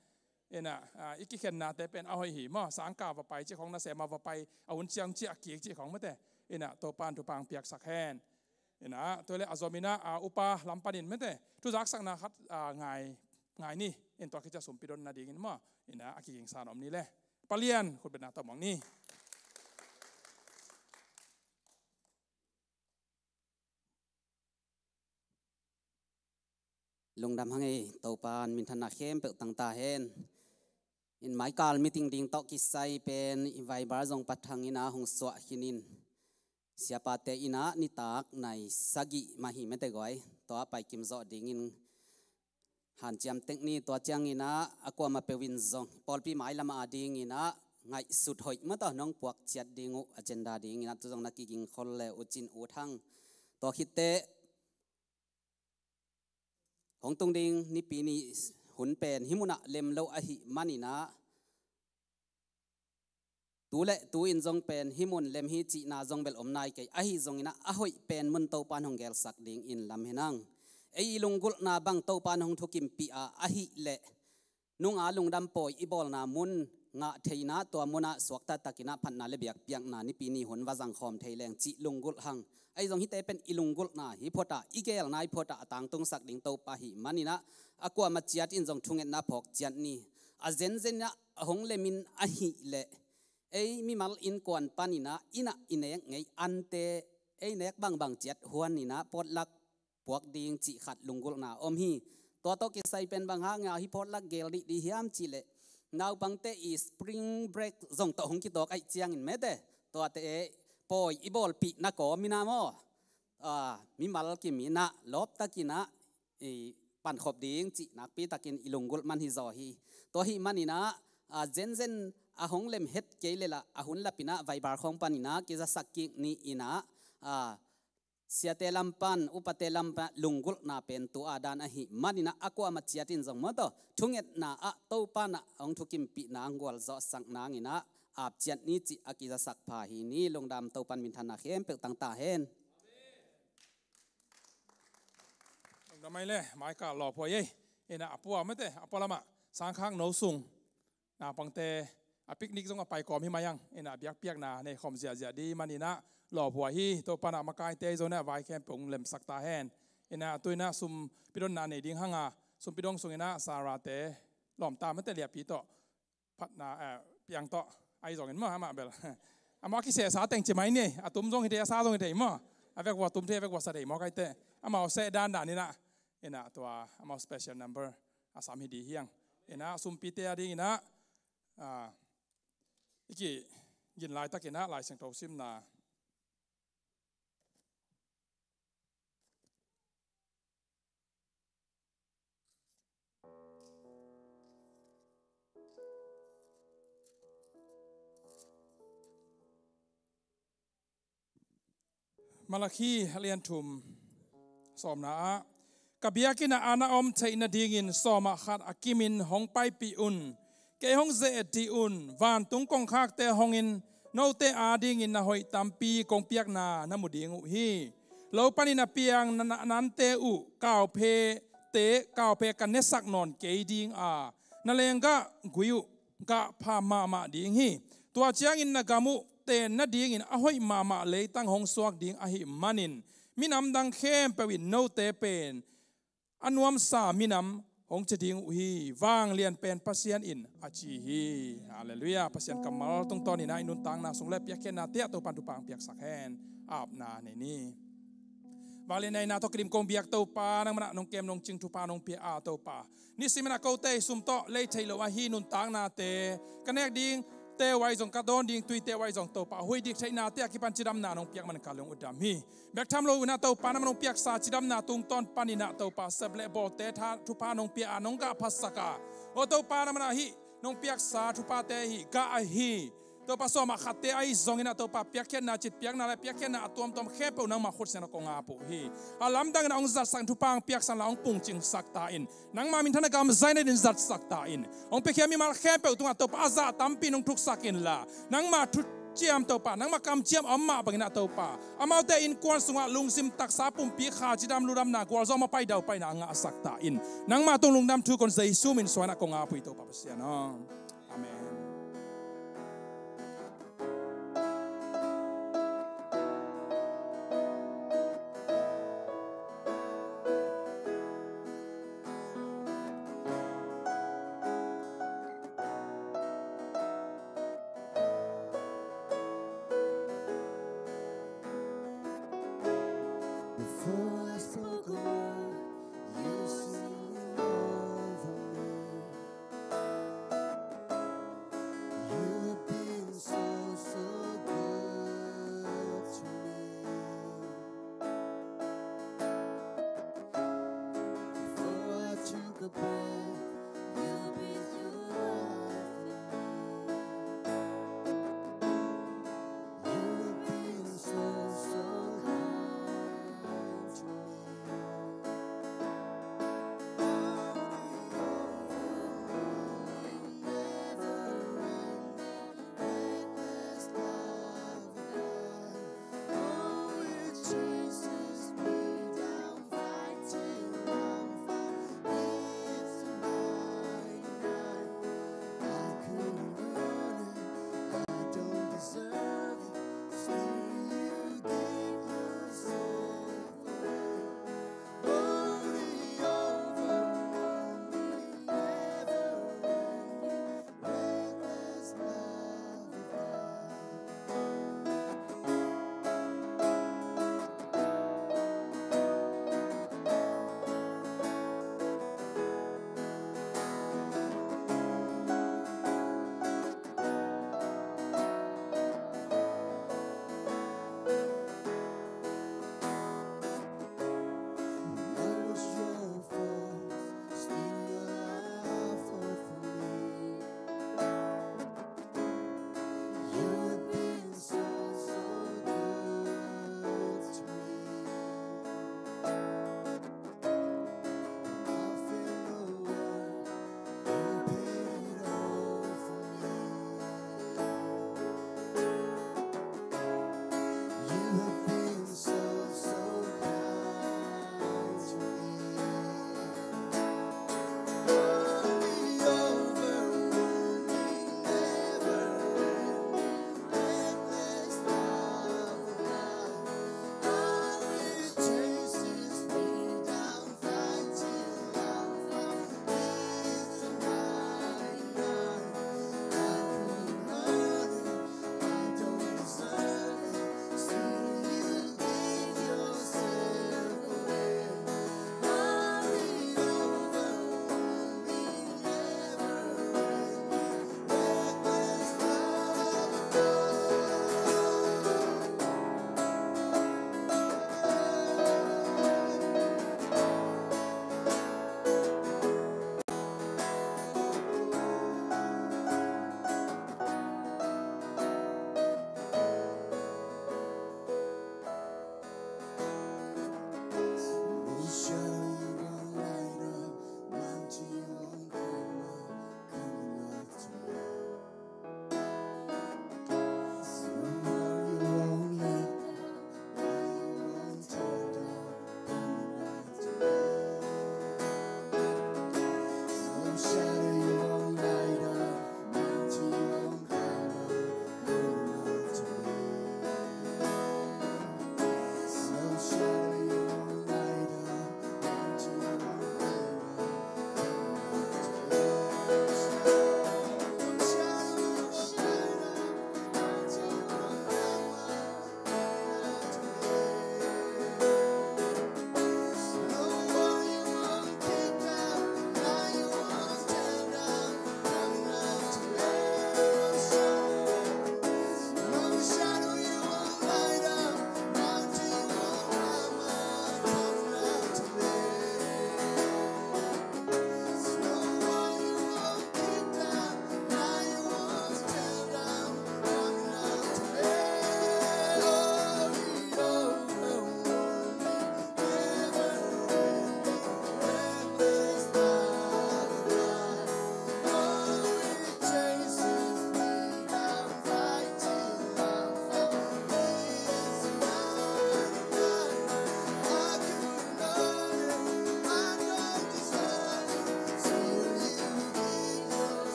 Ina, ah, i kikhennate pen a hoih hi maw, sangkah va pai cih khong, nasem ah va pai, a hun ciang ciah kik cih khong mate. Ina Topan thupha hong piaksak hen. Ina tua hi leh a zom ina, ah, upa lam panin mate, thuzaksakna khat, ah, ngai, ngai ni. In tua khit ciang sumpi don nadingin maw, ina a kigingsa na om ni le. Palian khutbetna tawh muang ni. Lungdam hang ei, Topan minthanna khempeuh tangta hen. In maikal meeting ding tawh kisai pen i Viber zong pathang ina hong suah khin in. Siapate ina nitak nai sagih mah hi mate guai. Tua pai kim zawh dingin hanciam tek ni. Tua ciang ina a kuamah peuh in zong pawlpi mailam a ding ina ngaihsut hoih mah tawh nong puak ciat ding uh agenda ding ina tu zong na kiging khol le uh cin ut hang. Tua khit teh hong tung ding Nipi ni hun pen hih munah lem lo ahih man ina, tu le tu in zong pen hih mun lem hi cihna zong bel om nai kei. Ahi zongin ah a hoih pen mun Topan hong gelsak dingin lam hi nang. Ei i lunggulhna bang Topan hong thukimpih a ahih leh, nunga lungdam pawi i bawlna mun, ngah theina tua munah suakta takin ah phatna le biakpiakna Nipi ni hun va zangkhawm thei leng cih lunggulh hang. Ahi zong hihte pen i lunggulhna hi phot a, i gelna hi phot a, a tangtungsak ding Topa hi man ina, a kuamah ciat in zong thungetna phawk ciat ni. A zenzen ah a hong lem in ahih leh, ei mimal innkuan panin ah, inn ah i nek ngei ante, ei nek bangbang ciat huan in ah potluck puak ding cih khat lunggulhna om hi. Tua tawh kisai pen bang hang a hih potluck gel dih ding hiam cih leh, naupangte i spring break zong tawh hong kitawk ahih ciangin mate, tuate pawi i bawlpihna kawm in ah maw, a, mimal kim in ah lawptakin ah i pankhop ding cih nakpi takin i lunggulh man hi zaw hi. Tua ahih manin ah, a, zenzen a hong lem het kei leh lah, a hun lapin ah Vaibar khawng panin ah kizasak kik ni in ah, a, siate lam pan, upate lam pan lunggulhna pen tua dan ahih manin ah, a kuamah ciatin zong maw tawh, thungetna ah Topa in ah hong thukimpihna hong gualzawhsak nangin ah, ap ciat ni cih a kizasak pha hi ni. Lungdam, Topa in minthanna khempeuh tang ta hen. Lungdam mai le, mai ka lawphuai ei. In ah a pua mate, a pua lamah, sangkhak no sung naupangte a picnic zong a pai kawm hi mai ang. In ah biakpiakna nei khawm ziahziah ding manin ah lawphuai hi. Topa in ah makaite zong in ah vai khempeuh hong lemsak ta hen. In ah tu in ah sumpi donna nei ding hang a, sumpi dong sungin ah Sarah-te lawmta mate, Liapi tawh, phatna, eh, Piang tawh, ahi zongin maw, amah bel, amah a kisehsa teng ci mai ni. A tum zong hi thei, a sa zong hi thei maw. A vek vua tum thei, a vek vua sa thei maw, kaite. Amau seh dandan in ah, in ah tua amau special number a sam hi ding hi ang. In ah sumpite a dingin ah, ah, i kigin laitakin ah Lai Siangtho simna Malakhi a lian thum, sawmna ah, ka biakinn ah an a om theih nadingin sawmah khat a kimin hong paipih un. Kei hong ze-et dih un. Vantung kongkhakte hongin note adingin na hoih tampi kong piakna na mu ding uh hi. Lo panin a piang na, na, nante uh kauphete, kauphe ka nesak nawn kei ding a, na lenggah gui uh gah pha mahmah ding hi. Tua ciangin na gam uh ten nadingin a hoih mahmah leitang hong suak ding ahih manin, minam dang khempeuh in note pen a nuamsa minam hong ci ding uh hi. Vanglian pen Pasian in a ci hi. Halleluiah. Pasian kammal tungtawnin ah i nuntakna sung le piakkhiatnate ah Topa'n thupha hong piaksak hen. Apna nei ni. Vanglian neihna tawh kidim kong biak Topa, nangman ah nong kem nong cing thupha nong pia a Topa, nisimin ah kote i sum tawh lei theih loh ahi nuntaknate, ka nek dingte uh ahi zong, ka dawn ding tuite uh ahi zong Topa, huih dik theihnate a kipan cidamna nong piak man ka lung uh dam hi. Bek tham lo in ah Topa, nangman nong piaksa cidamna tungtawn panin ah Topa, sep le bawlte tha, thupha nong pia a, nong gah phasak a, aw Topa, nangman ah hih nong piaksa thuphate hih gah ahi, Topa, sawmah khatte ahi zongin ah Topa, piakkhiatna citpiakna le piakkhiatna a tuamtuam khempeuh nangmah khut siangtho kong ap uh hi. A lamdangin ah hong zatsak in, thupha hong piaksak in la, hong pungcingsak ta in. Nangmah minthanna gamzai nadingin zatsak ta in. Hong piakhia mimal khempeuh tungah Topa, a zah tampi in hong thuksak inla, nangmah thuciam Topa, nangmah kamciam a om mah bangin ah Topa, amaute innkuan sungah lungsim taksa, pumpi kha, cidam ludamna, gualzo, mapai daupaina a ngahsak ta in. Nangmah tung lungdam thu kong Jesu min suang in ah kong ap uh hi Topa Pasian aw. Amen. Before I spoke a word, you singing over me. You have been so, so good to me. Before I took a breath, you've been, you love me. You have been so, so kind to me. Never ending, reckless love of God. Oh, it chases me down, fighting on for me.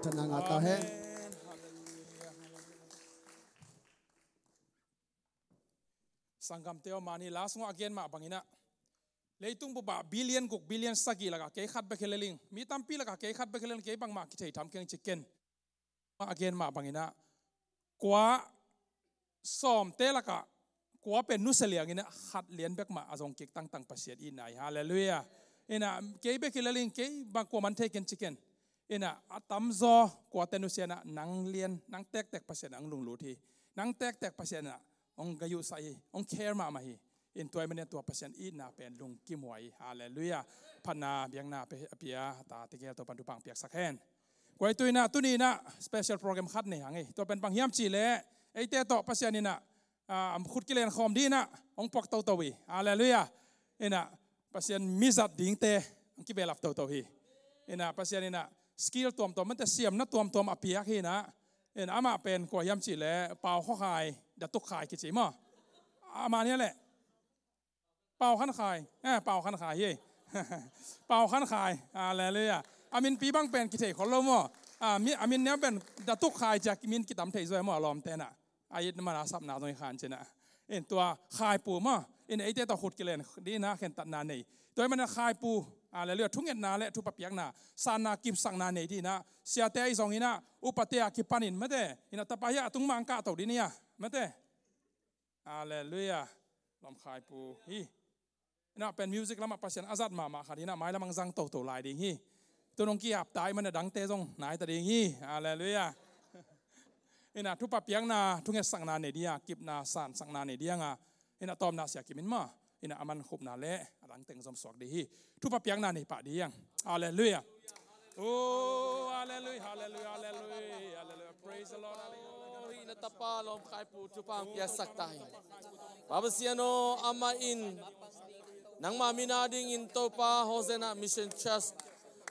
Thanna ngah ta hen. Amen. Hallelujah. Sanggamte aw, mani la sungah a gen mah banginah leitung bupah billion guk, billion sagih lakah kei khat bek hi leling, mi tampi lakah kei khat bek hi leling, kei bangmah kithei tham keng ci ken. Mah a gen mah banginah kua sawmte lakah kua pen nusia lianginah khat lian bek mah a zong kik tangtang Pasian itna hi. Halleluiah. Inah kei bek hi leling, kei bang kua man thei ken ci ken. Inah a tamzaw kuate nusia inah nang lian, nang tektek Pasian ah hong lunglut hi. Nang tektek Pasian ah hong gayuhsah hi, hong care mahmah hi. In tua ahih manin tua Pasian itna pen lungkim huai hi. Halleluiah. Phatna biakna a pia, a pia tate gel Topan thupha hong piaksak hen. Kua i tu inah tuni inah special program khat nei hang hi. Tua pen bang hiam cihleh eite tawh Pasian inah, ah, a khut kilen khawm ding inah hong puak toto hi. Halleluiah. Inah Pasian mizat dingte hong kivelap toto hi. Inah Pasian inah skill tuamtuam, mante siamna tuamtuam a piak hi inah. Inah amah pen kua hiam cihleh Pau Khaw Khai, Datuk Khai kici maw? Amah ni a leh Pau Khan Khai, eh, Pau Khan Khai hi. Pau Khan Khai, halleluiah. A minpi bang pen kithei khol lo maw? A mi, a min neu pen Datuk Khai ciah min kitam thei zaw maw a lawmte inah. A it mana sapna zong hi khan ci inah. In tua Khai Pu maw? In eite tawh khut kilen ding inah khentatna nei. Tua ahih manin Khai Pu, halleluiah, thungetna le thupha piakna, sanna kipsakna nei ding inah siate ahi zong inah upate a kipanin mate. Inah tapa hi a tung mah hong kahto ding ni a mate. Halleluiah. Lawm Khai Pu hi. Inah pen music lamah Pasian a zat mahmah khat inah mailam hong zang toto lai ding hi. Tun hong ki-ap ta ahih manin a dangte zong nai ta ding hi. Halleluiah. Inah thupha piakna, thungetsakna nei ding a, kipna sansakna nei ding a, inah tawpna Sia Kim in maw, inah a mankhupna le a dangteng zom suak ding hi. Thupha piakna nei pah ding. Halleluiah. Oh, halleluiah, halleluiah, halleluiah, halleluiah. Praise the Lord, halleluiah. Oh, hi na tapa lawm Khai Pu thupha hong piaksak ta hi. Pa Pasian aw, amah in nangmah min a dingin Topa Hosanna Mission Church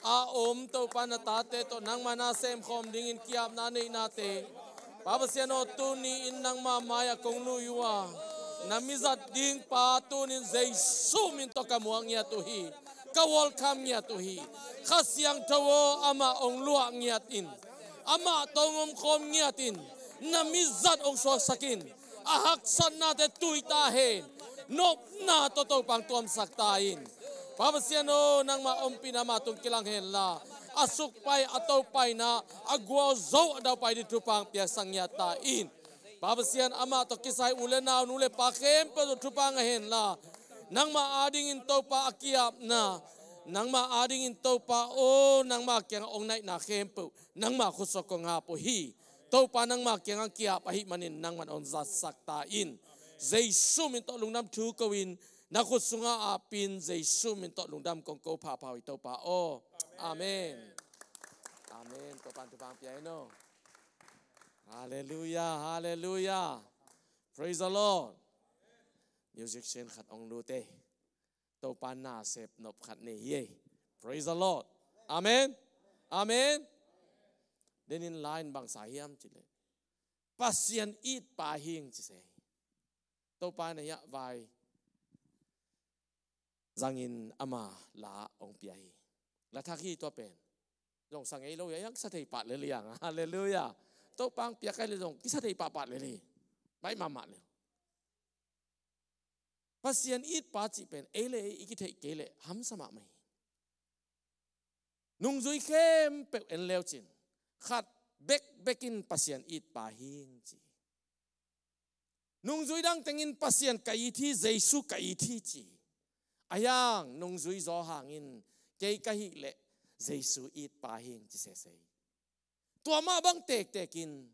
a om Topa na tate tawh nangmah na semkhawm dingin ki-apna neihnate, Pa Pasian aw, tuni in nangmah mai-ah kong lui uh a, na mizat ding pa tuni in Jesu min tawh ka muak ngiat uh hi. Ka welcome ngiat uh hi. Kha Siangtho aw, amah hong luah ngiat in, amah tawh hong omkhawm ngiat in, na mizat hong suaksak in. A haksatnate tui ta hen. Nopna tawh Topa hong tuamsak ta in. Pa Pasian aw, nangmah ompihna amah tung kilang henla, a sukpai, a topaina, a gualzo a daupai ding thupha hong piaksak ngiat ta in. Pa Pasian, amah tawh kisai u le nau, nu le pa khempeuh tawh thupha ngah henla, nangmah adingin Topa a ki-apna, nangmah adingin Topa aw, nangmah kiangah hong naihna khempeuh nangmah khut sungah kong ap uh hi. Topa, nangmah kiangah ki-ap ahih manin nangman hong zatsak ta in. Jesu min tawh lungdam thu ko-in, na khut sungah apin, Jesu min tawh lungdam kong ko phapha uh hi Topa aw. Amen. Amen. Topa in thupha hong pia hen aw. Halleluiah, halleluiah. Praise the Lord. Musician khat hong lut e. Topa nasep nop khat nei hi e. Praise the Lord. Amen. Amen. Denin la in bangsa hiam cihleh Pasian it pa hing ci se. Topa in a hiah vai zangin ama la hong pia hi. La thak hi tua pen. Zong sa ngei lo hi a, hiang sa thei pah lel hi hang. Halleluiah. Topa hong piak hi leh zong kisa thei pahpah lel hi. Baih mahmah lel. Pasian it pa cih pen ei le ei i kitheih kei leh hamsa mahmah hi. Nungzui khempeuh en leu cin, khat bekbek in Pasian it pa hing ci. Nungzui dang tengin Pasian ka it hi, Jesu ka it hi ci. A hiang nungzui zaw hangin kei ka hih leh Jesu it pa hing ci sese hi. Tua mah bang tektek in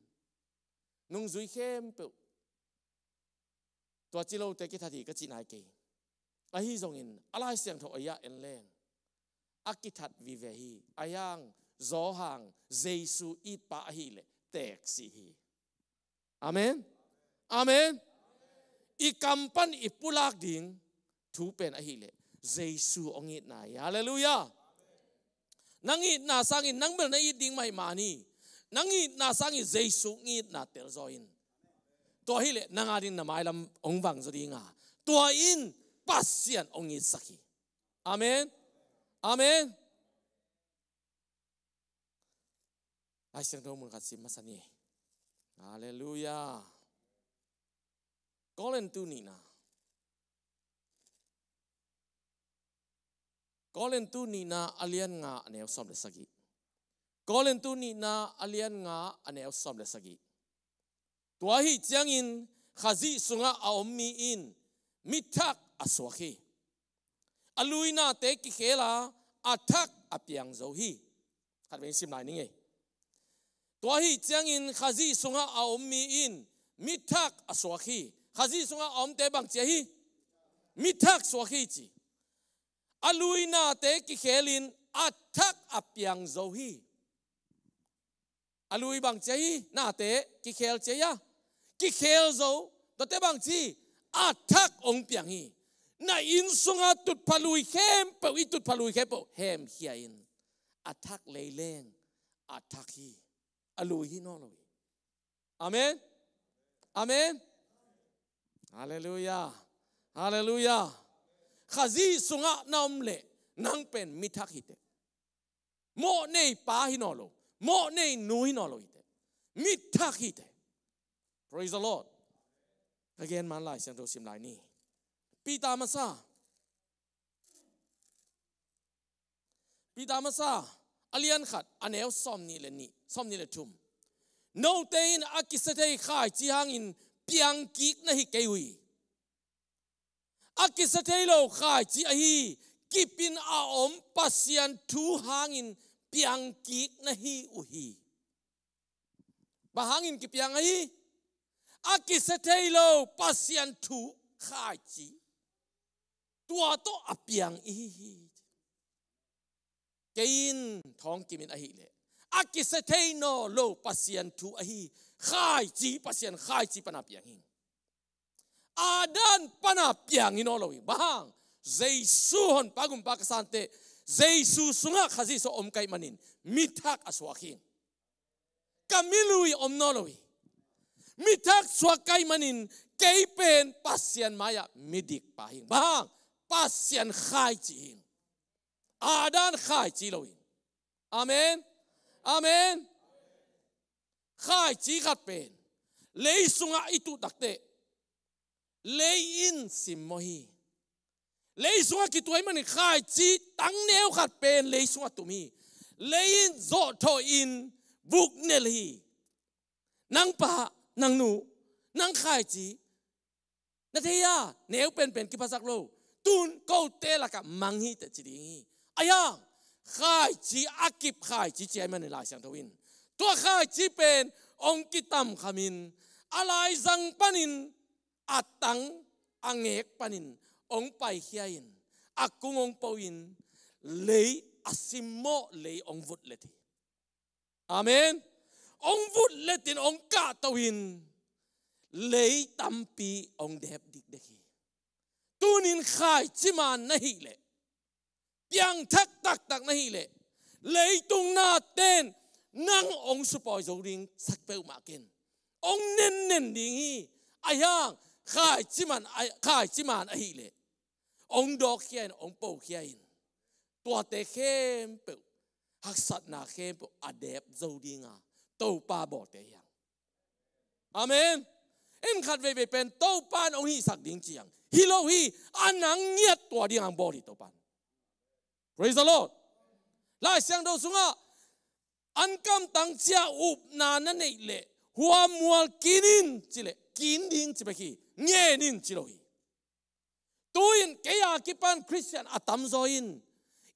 nungzui khempeuh tua ci lote kithat hi ka cih nai kei. Ahi zongin a Lai Siangtho a hiah en leng a kithat vive hi. A hiang zaw hang Jesu it pa ahih leh teeksi hi. Amen. Amen. I kam pan i pulak ding thu pen ahih leh Jesu hong itna hi. Halleluiah. Nang itna sangin nang bel na it ding mah hi mani. Nang itna sangin Jesu itna telzaw in. Tua ahih leh nang ading na mailam hong vang zaw ding a, tua in Pasian hong itsak hi. Amen. Amen. Lai Siangtho mun khat sim masa ni. Halleluiah. Korintu nihna. Korintu nihna a lian nga a neu sawm le sagih. Korintu nihna a lian nga a neu sawm le sagih. Tua ahih ciangin Khazih sungah a om mi in mithak a suak hi. A lui nate kikhel a, a thak a piang zo hi. Khat vei sim lai ning ei. Tua ahih ciangin Khazih sungah a om mi in mithak a suak hi. Khazih sungah a omte bang ci ahi? Mithak suak hi ci. A lui nate kikhelin a thak a piang zo hi. A lui bang ci ahi? Nate kikhel ci ahi a, kikhel zo. Tuate bang ci? A thak hong piang hi. Na inn sunga tutphah lui khempeuh, i tutphah lui khempeuh hemkhia in, a thak leileng a thak hi. A lui hi nawn lo hi. Amen. Amen. Halleluiah. Halleluiah. Khazih sungah na om leh nang pen mithak hi teh. Mawh nei pa hi nawn lo, mawh nei nu hi nawn lo hi teh. Mithak hi teh. Praise the Lord. Ka gen man Lai Siangtho sim lai ni. Peter masa. Peter masa a lian khat a neu sawm nih le nih, sawm nih le thum. Note in a kisia thei khaici hangin piang kik na hi kei uh hi. A kisia thei lo khaici ahi kipin a om Pasian thu hangin piang kik na hi uh hi. Bang hangin kipiang ahi? A kisia thei lo Pasian thu khaici, tua tawh a piang i hi hi. Kei in thawng kimin ahih leh a kisia thei nawn lo Pasian thu ahi khaici, Pasian khaici pana piang hi. Adam pana piang hi nawn lo hi. Bang hang? Jesu Honpa Gumpa ka santeh, Jesu sungah Khazih sungah om ka hih manin mithak a suak hi. Ka mi lui om nawn lo hi. Mithak suak ka hih manin kei pen Pasian mai-ah midik pa hi. Bang hang? Pasian khaici hi. Adam khaici lo hi. Amen. Amen. Khaici khat pen lei sungah i tuh takteh lei in simmawh hi. Lei sungah kituah ahih manin khaici tangneu khat pen lei sungah tum hi. Lei in zawhthawh in vuknel hi. Nang pa, nang nu, nang khaici, na thei a, neu penpen kiphasak lo. Tun kote lakah mang hi teh ci ding hi. Ahi hang khaici a kip khaici ci ahih manin Lai Siangtho in tua khaici pen hong kitamkhamin a laizang panin a tang a ngek panin hong paikhia in a kung hong po in lei a simmawh lei hong vutlet hi. Amen. Hong vutlet in hong kahto in lei tampi hong dep dikdek hi. Tunin khaici man na hih leh, piangthak taktak na hih leh, leitung nate'n nang hong supawi zo ding sak peuhmah ken. Hong nennen ding hi. Ahi hang khaici man, khaici man ahih leh hong dawkkhia in, hong pokhia in, tuate khempeuh, haksatna khempeuh a dep zo dinga Topa bawlte hi hang. Amen. En khat veivei pen Topa in hong hihsak ding ci hang. Hi lo hi, a nang ngiat tua ding hang bawl hi Topa in. Praise the Lord. Lai Siangtho sungah an kamtang cia upna na neih leh hua mual kin in ci leh kin ding ci bek hi, ngen in ci lo hi. Tu-in kei a kipan Khristian a tamzaw in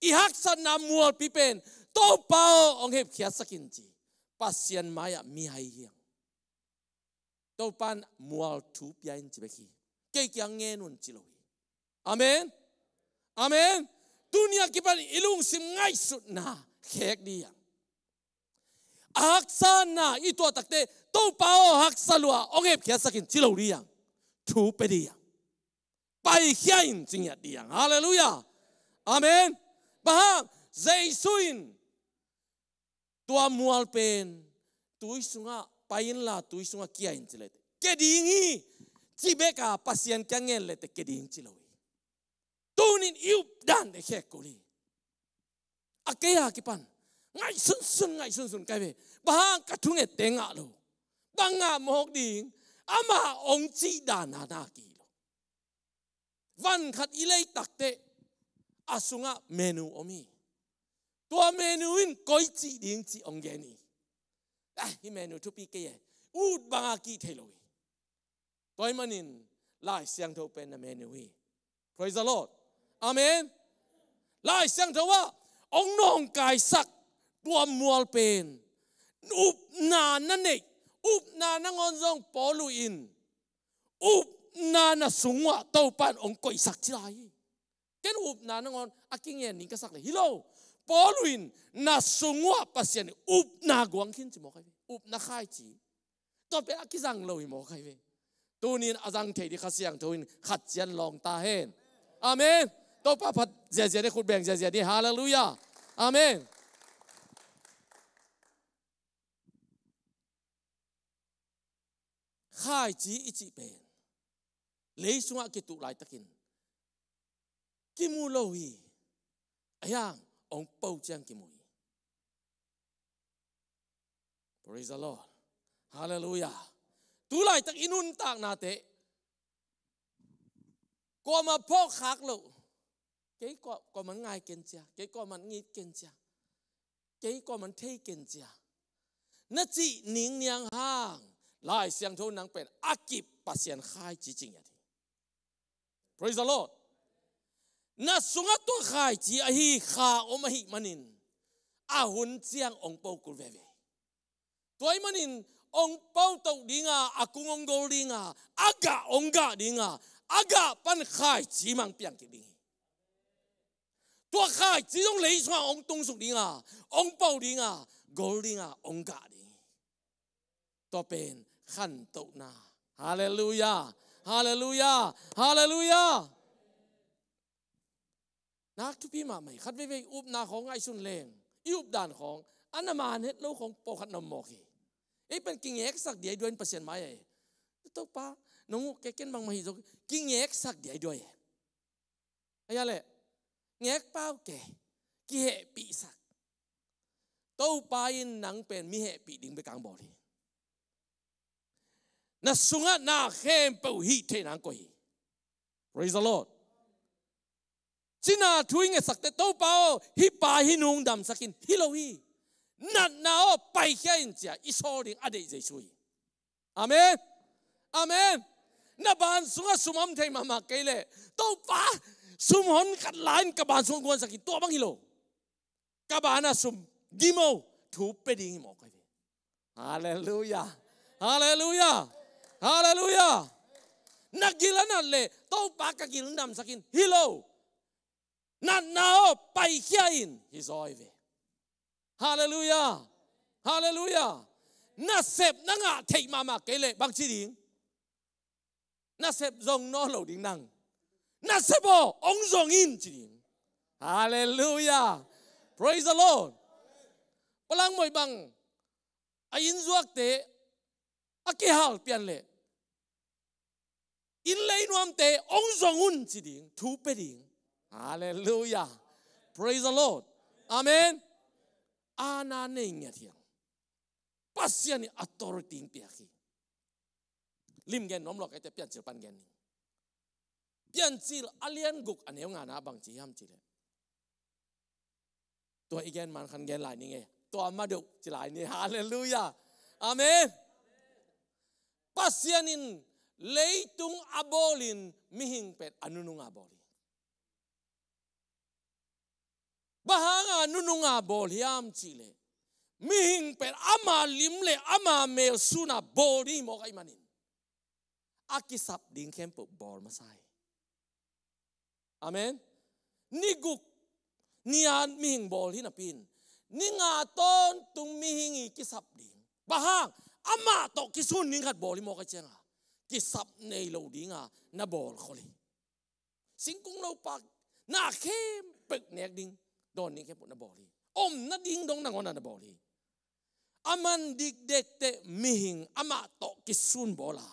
i haksatna mualpi pen Topa aw hong hepkhiatsak in ci. Pasian mai-ah mihai hi hang. Topa in mual thu pia in ci bek hi. Kei kiang ngen un ci lo hi. Amen. Amen. Tuni a kipan i lungsim ngaihsutna khek ding hi hang. A haksatna i tuah takteh Topa aw haksa lua hong hepkhiatsak in ci lo ding hi hang. Thu pia ding hi hang. Paikhia in ci ngiat ding hi hang. Halleluiah. Amen. Bang hang? Jesu in tua mual pen tui sungah pai inla tui sungah kia in ci leh kia ding hi. Ci bek a Pasian kiang ngen leh kia ding ci lo hi. Tunin i updan te khek kul hi. A kei a kipan Ngaihsunsun, ngaihsunsun kai ve. Bang hang ka thungette ngah lo. Bang ngah mawk ding? Amah hong cih dan a na ki lo. Van khat i lei takteh a sungah menu om hi. Tua menu in koi cih ding cih hong gen hi. Ah, hih menu thupi kei e. Ut banga kih thei lo hi. Tua ahih manin Lai Siangtho pen na menu hi. Praise the Lord. Amen. Lai Siangtho ah hong nawngkaisak tua mual pen upna na neih, upna nangawn zong Paulu in upna na sung uah Topa in hong koihsak ci lai hi. Ken upna nangawn a kingen ning ka sak le hi lo. Paulu in na sung uah Pasian in upna guang khin ci mawk ahi ve. Upna khaici. Tua pen a kizang lo hi mawk ahi ve. Tunin a zang thei ding Kha Siangtho in khat cian lawng ta hen. Amen. Topa phat ziazia ni, khut beng ziazia ni. Halleluiah. Amen. Khaici i cih pen lei sungah kituh laitakin kimu lo hi. A hiang hong po ciang kimu hi. Praise the Lord. Halleluiah. Tu laitak i nuntaknate kuamah phawkkhak loh. Kei kua, kuaman ngai ken cia, kei kuaman ngit ken cia, kei kuaman thei ken cia na cih ning niang hang, Lai Siangtho nang pen a kip Pasian khaici ci ngiat hi. Praise the Lord. Na sungah tua khaici ahi kha om ahih manin a hun ciang hong po kul veve. Tua ahih manin hong po toh dinga, a kung hong gol dinga, a gah hong gah dinga, a gah pan khaici mang piang kik ding hi. Tua khaici zong lei sungah hong tungsuk dinga, hong po dinga, gol dinga, hong gah ding hi. Tua pen khantohna. Halleluiah. Halleluiah. Halleluiah. Nak thupi mahmah hi. Khat veivei upna khawng ngaihsun leng, i updan khawng a na man het lo khawng pawlkhat na om mawk hi. Ei pen kingeksak diaiduai in Pasian mai a hi. Topa, nong uh kei, ken bangmah hi zaw, kingeksak diaiduai hi. A hia leh, ngek pau kei, kihehpihsak. Topa in nang pen mi hehpih ding bek hong bawl hi. Na sungah na khempeuh hih theih nang koih hi. Praise the Lord. Cina thu i ngetsak teh, Topa aw, hih pa hih nu damsak in, hi lo hi. Natna aw, paikhia in ci-a i sawl ding a deih Jesu hi. Amen. Amen. Na ban sungah sum om thei mahmah kei leh, Topa, sum hon khat la in ka ban sungah guansak in, tua bang hi lo. Ka banah sum gim o, thu pia ding hi mawk ahi ve. Halleluiah. Halleluiah. Halleluiah. Na gil a nat leh, Topa ka gil damsak in, hi lo. Natna aw, paikhia in, hi zaw ahi ve. Halleluiah. Halleluiah. Nasep na ngah theih mahmah kei leh bangci ding? Nasep zong nawn lo ding nang. Nasep aw, hong zong in ci ding. Halleluiah. Praise the Lord. Palangmoi bang a inn zuakte a kihal pian leh, inn lei nuamte hong zong un ci ding, thu pia ding. Halleluiah. Praise the Lord. Amen. Aana nei ngiat hiam? Pasian in authority hong piak hi. Lim gen nuam lua kei teh Piancil pan gen ning. Piancil a lian guk a neu ngana bang ci hiam cih leh, tua i gen man khan gen lai ning e. Tua ma deuh ci lai ni. Halleluiah. Amen. Pasian in leitung a bawl in mihing pen a nunung a bawl hi. Bang hanga nununga bawl hiam cih leh, mihing pen ama lim le ama mel suna bawl ding hi mawk ahih manin, a kisap ding khempeuh bawl masa hi. Amen. Ni guk ni-a mihing bawl hi napi-in, ni nga tawntung mihing i kisap ding. Bang hang? Amah tawh kisun ding khat bawl hi mawk ahih cianga, kisap nei lo dinga na bawl khol hi. Singkung lopak na khempeuh nek ding, dawn ding khempeuh na bawl hi. Omna ding dong nangawn ah na bawl hi. A man dikdek teh mihing amah tawh kisun bawl a,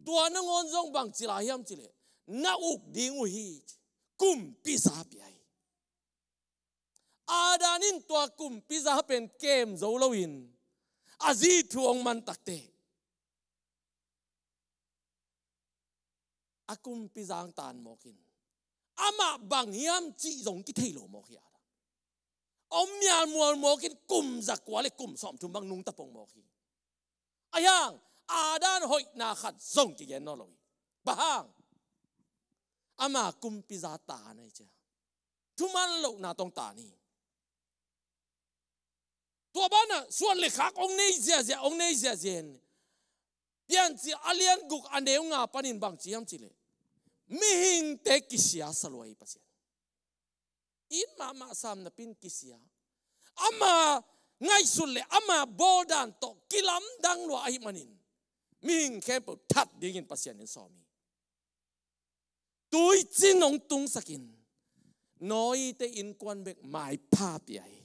tua nangawn zong bang ci lai hiam cih leh, na uk ding uh hi, kumpi za pia hi. Adam in tua kumpi za pen kem zo loin a zi thu hong man takteh, a kumpi za hong tan mawk in, amah bang hiam cih zong kithei lo mawk hi. Adam om mial mual mawk in kum za kua le kum sawmthum bang nungta pong mawk hi. Ahi hang Adam hoihna khat zong kigen nawn lo hi. Bang hang? Ama kumpi za tan ahi cia. Thuman lohna tawh tan hi. Tua banah suan le khak hong nei ziazia, hong nei ziazia in, Piancil a lian guk a neu nga panin bang ci hiam cih leh, mihingte kisia sa lua hi Pasian. It mahmah sam napi in kisia. Ama ngaihsut le ama bawldan tawh kilamdang lua ahih manin, mihing khempeuh that dingin Pasian in sawm hi. Tuicin hong tungsak in, Noah-te innkuan bek maipha pia hi.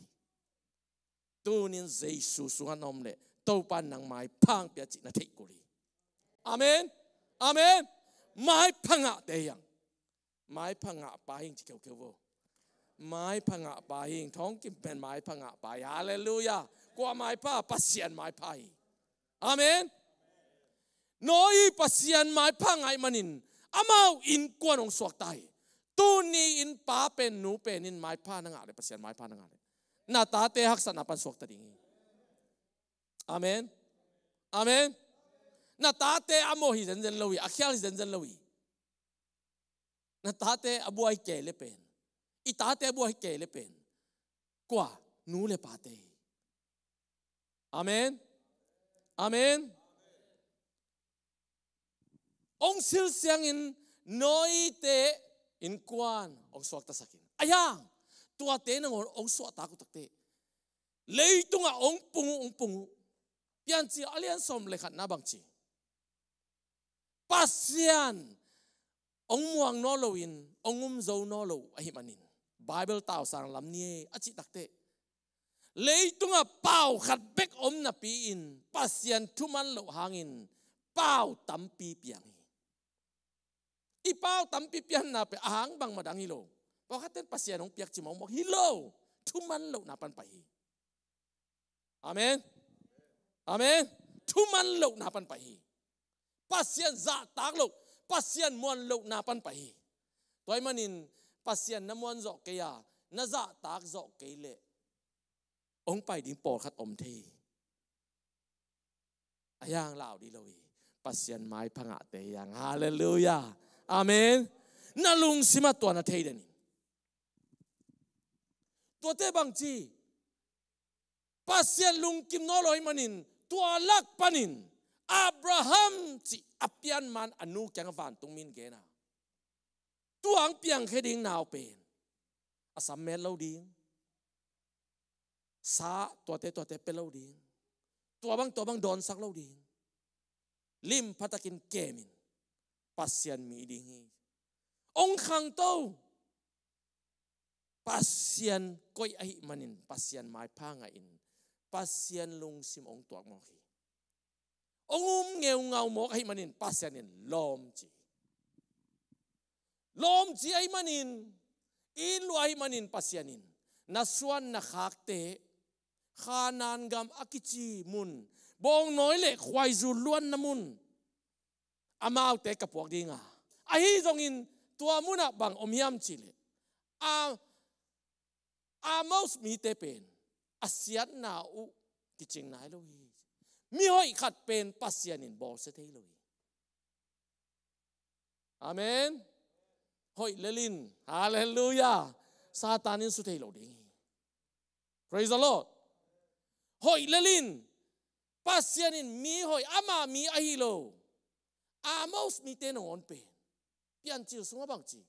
Tunin Jesu sungah na om leh Topa in nang maipha hong pia cih na theih kul hi. Amen. Amen. Maipha ngahte hi hang. Maipha ngahpa hi ing ci keukeu vo. Maipha ngahpa hi ing, thong kim pen maipha ngahpa hi. Halleluiah. Kua maipha? Pasian maipha hi. Amen. Noah Pasian maipha ngah ahih manin amau innkuan hong suakta hi. Tuni in pa pen nu pen in maipha na ngah leh, Pasian maipha na ngah leh, na tate haksatna pan suakta ding hi. Amen. Amen. Na tate a mawh hi zenzen lo hi, a khial hi zenzen lo hi. Na tate a buai kei le pen, i tate a buai kei le pen, kua? Nu le pate hi. Amen. Amen. Hong silsiangin Noah-te innkuan hong suaktasak in, ahi hang tuate nangawn hong suahtak uh takteh, leitungah hong pung uh, hong pung uh. Piancil a lian sawm le khatna bang ci? Pasian hong muang nawn loin hong um zo nawn lo ahih manin, Bible tausang lam ni e a cih takteh, leitungah pau khat bek om napi-in Pasian thuman loh hangin pau tampi piang hi. I pau tampi pianna pen a hang bangmah dang hi lo. Pawlkhatte in Pasian hong piak ci mawkmawk hi lo. Thuman lohna pan pai hi. Amen. Amen. Thuman lohna pan pai hi. Pasian zahtak loh, Pasian muan lohna pan pai hi. Tua ahih manin Pasian na muan zawh kei a, na zahtak zawh kei leh, hong pai ding pawlkhat om thei hi. A hiang lau dih lo hi. Pasian maipha ngahte hi hang. Halleluiah. Amen. Na lungsimah tua na thei den in. Tuate bang ci? Pasian lungkim nawn lo ahih manin, tua lak panin Abraham cih a pianman a nu kiangah vantung mi in gen a, tua hong piangkhia ding nau pen a sam met lo ding, sa tuate tuate pia lo ding, tua bang tua bang dawnsak lo ding, lim phatakin kem in, Pasian mi ding hi. Hong khangto. Pasian koih ahih manin Pasian maipha ngah in, Pasian lungsim hong tuak mawk hi. Hong um ngeungau mawk ahih manin Pasian in lawm ci hi. Lawm ci ahih manin, it lua ahih manin Pasian in na suan na khakte Kanaan gam a kici mun, bawngnawi le khuaizu luanna mun, amaute ka puak ding a, ahi zongin tua munah bang om hiam cih leh, a, Amos mite pen a siatna uh kicing nai lo hi. Mihoih khat pen Pasian in bawlsia thei lo hi. Amen. Hoih lel in, halleluiah, Satan in su thei lo ding hi. Praise the Lord. Hoih lel in, Pasian in mi hoih, ama mi ahi lo, Amos mite nangawn pen Piancil sungah bang ci?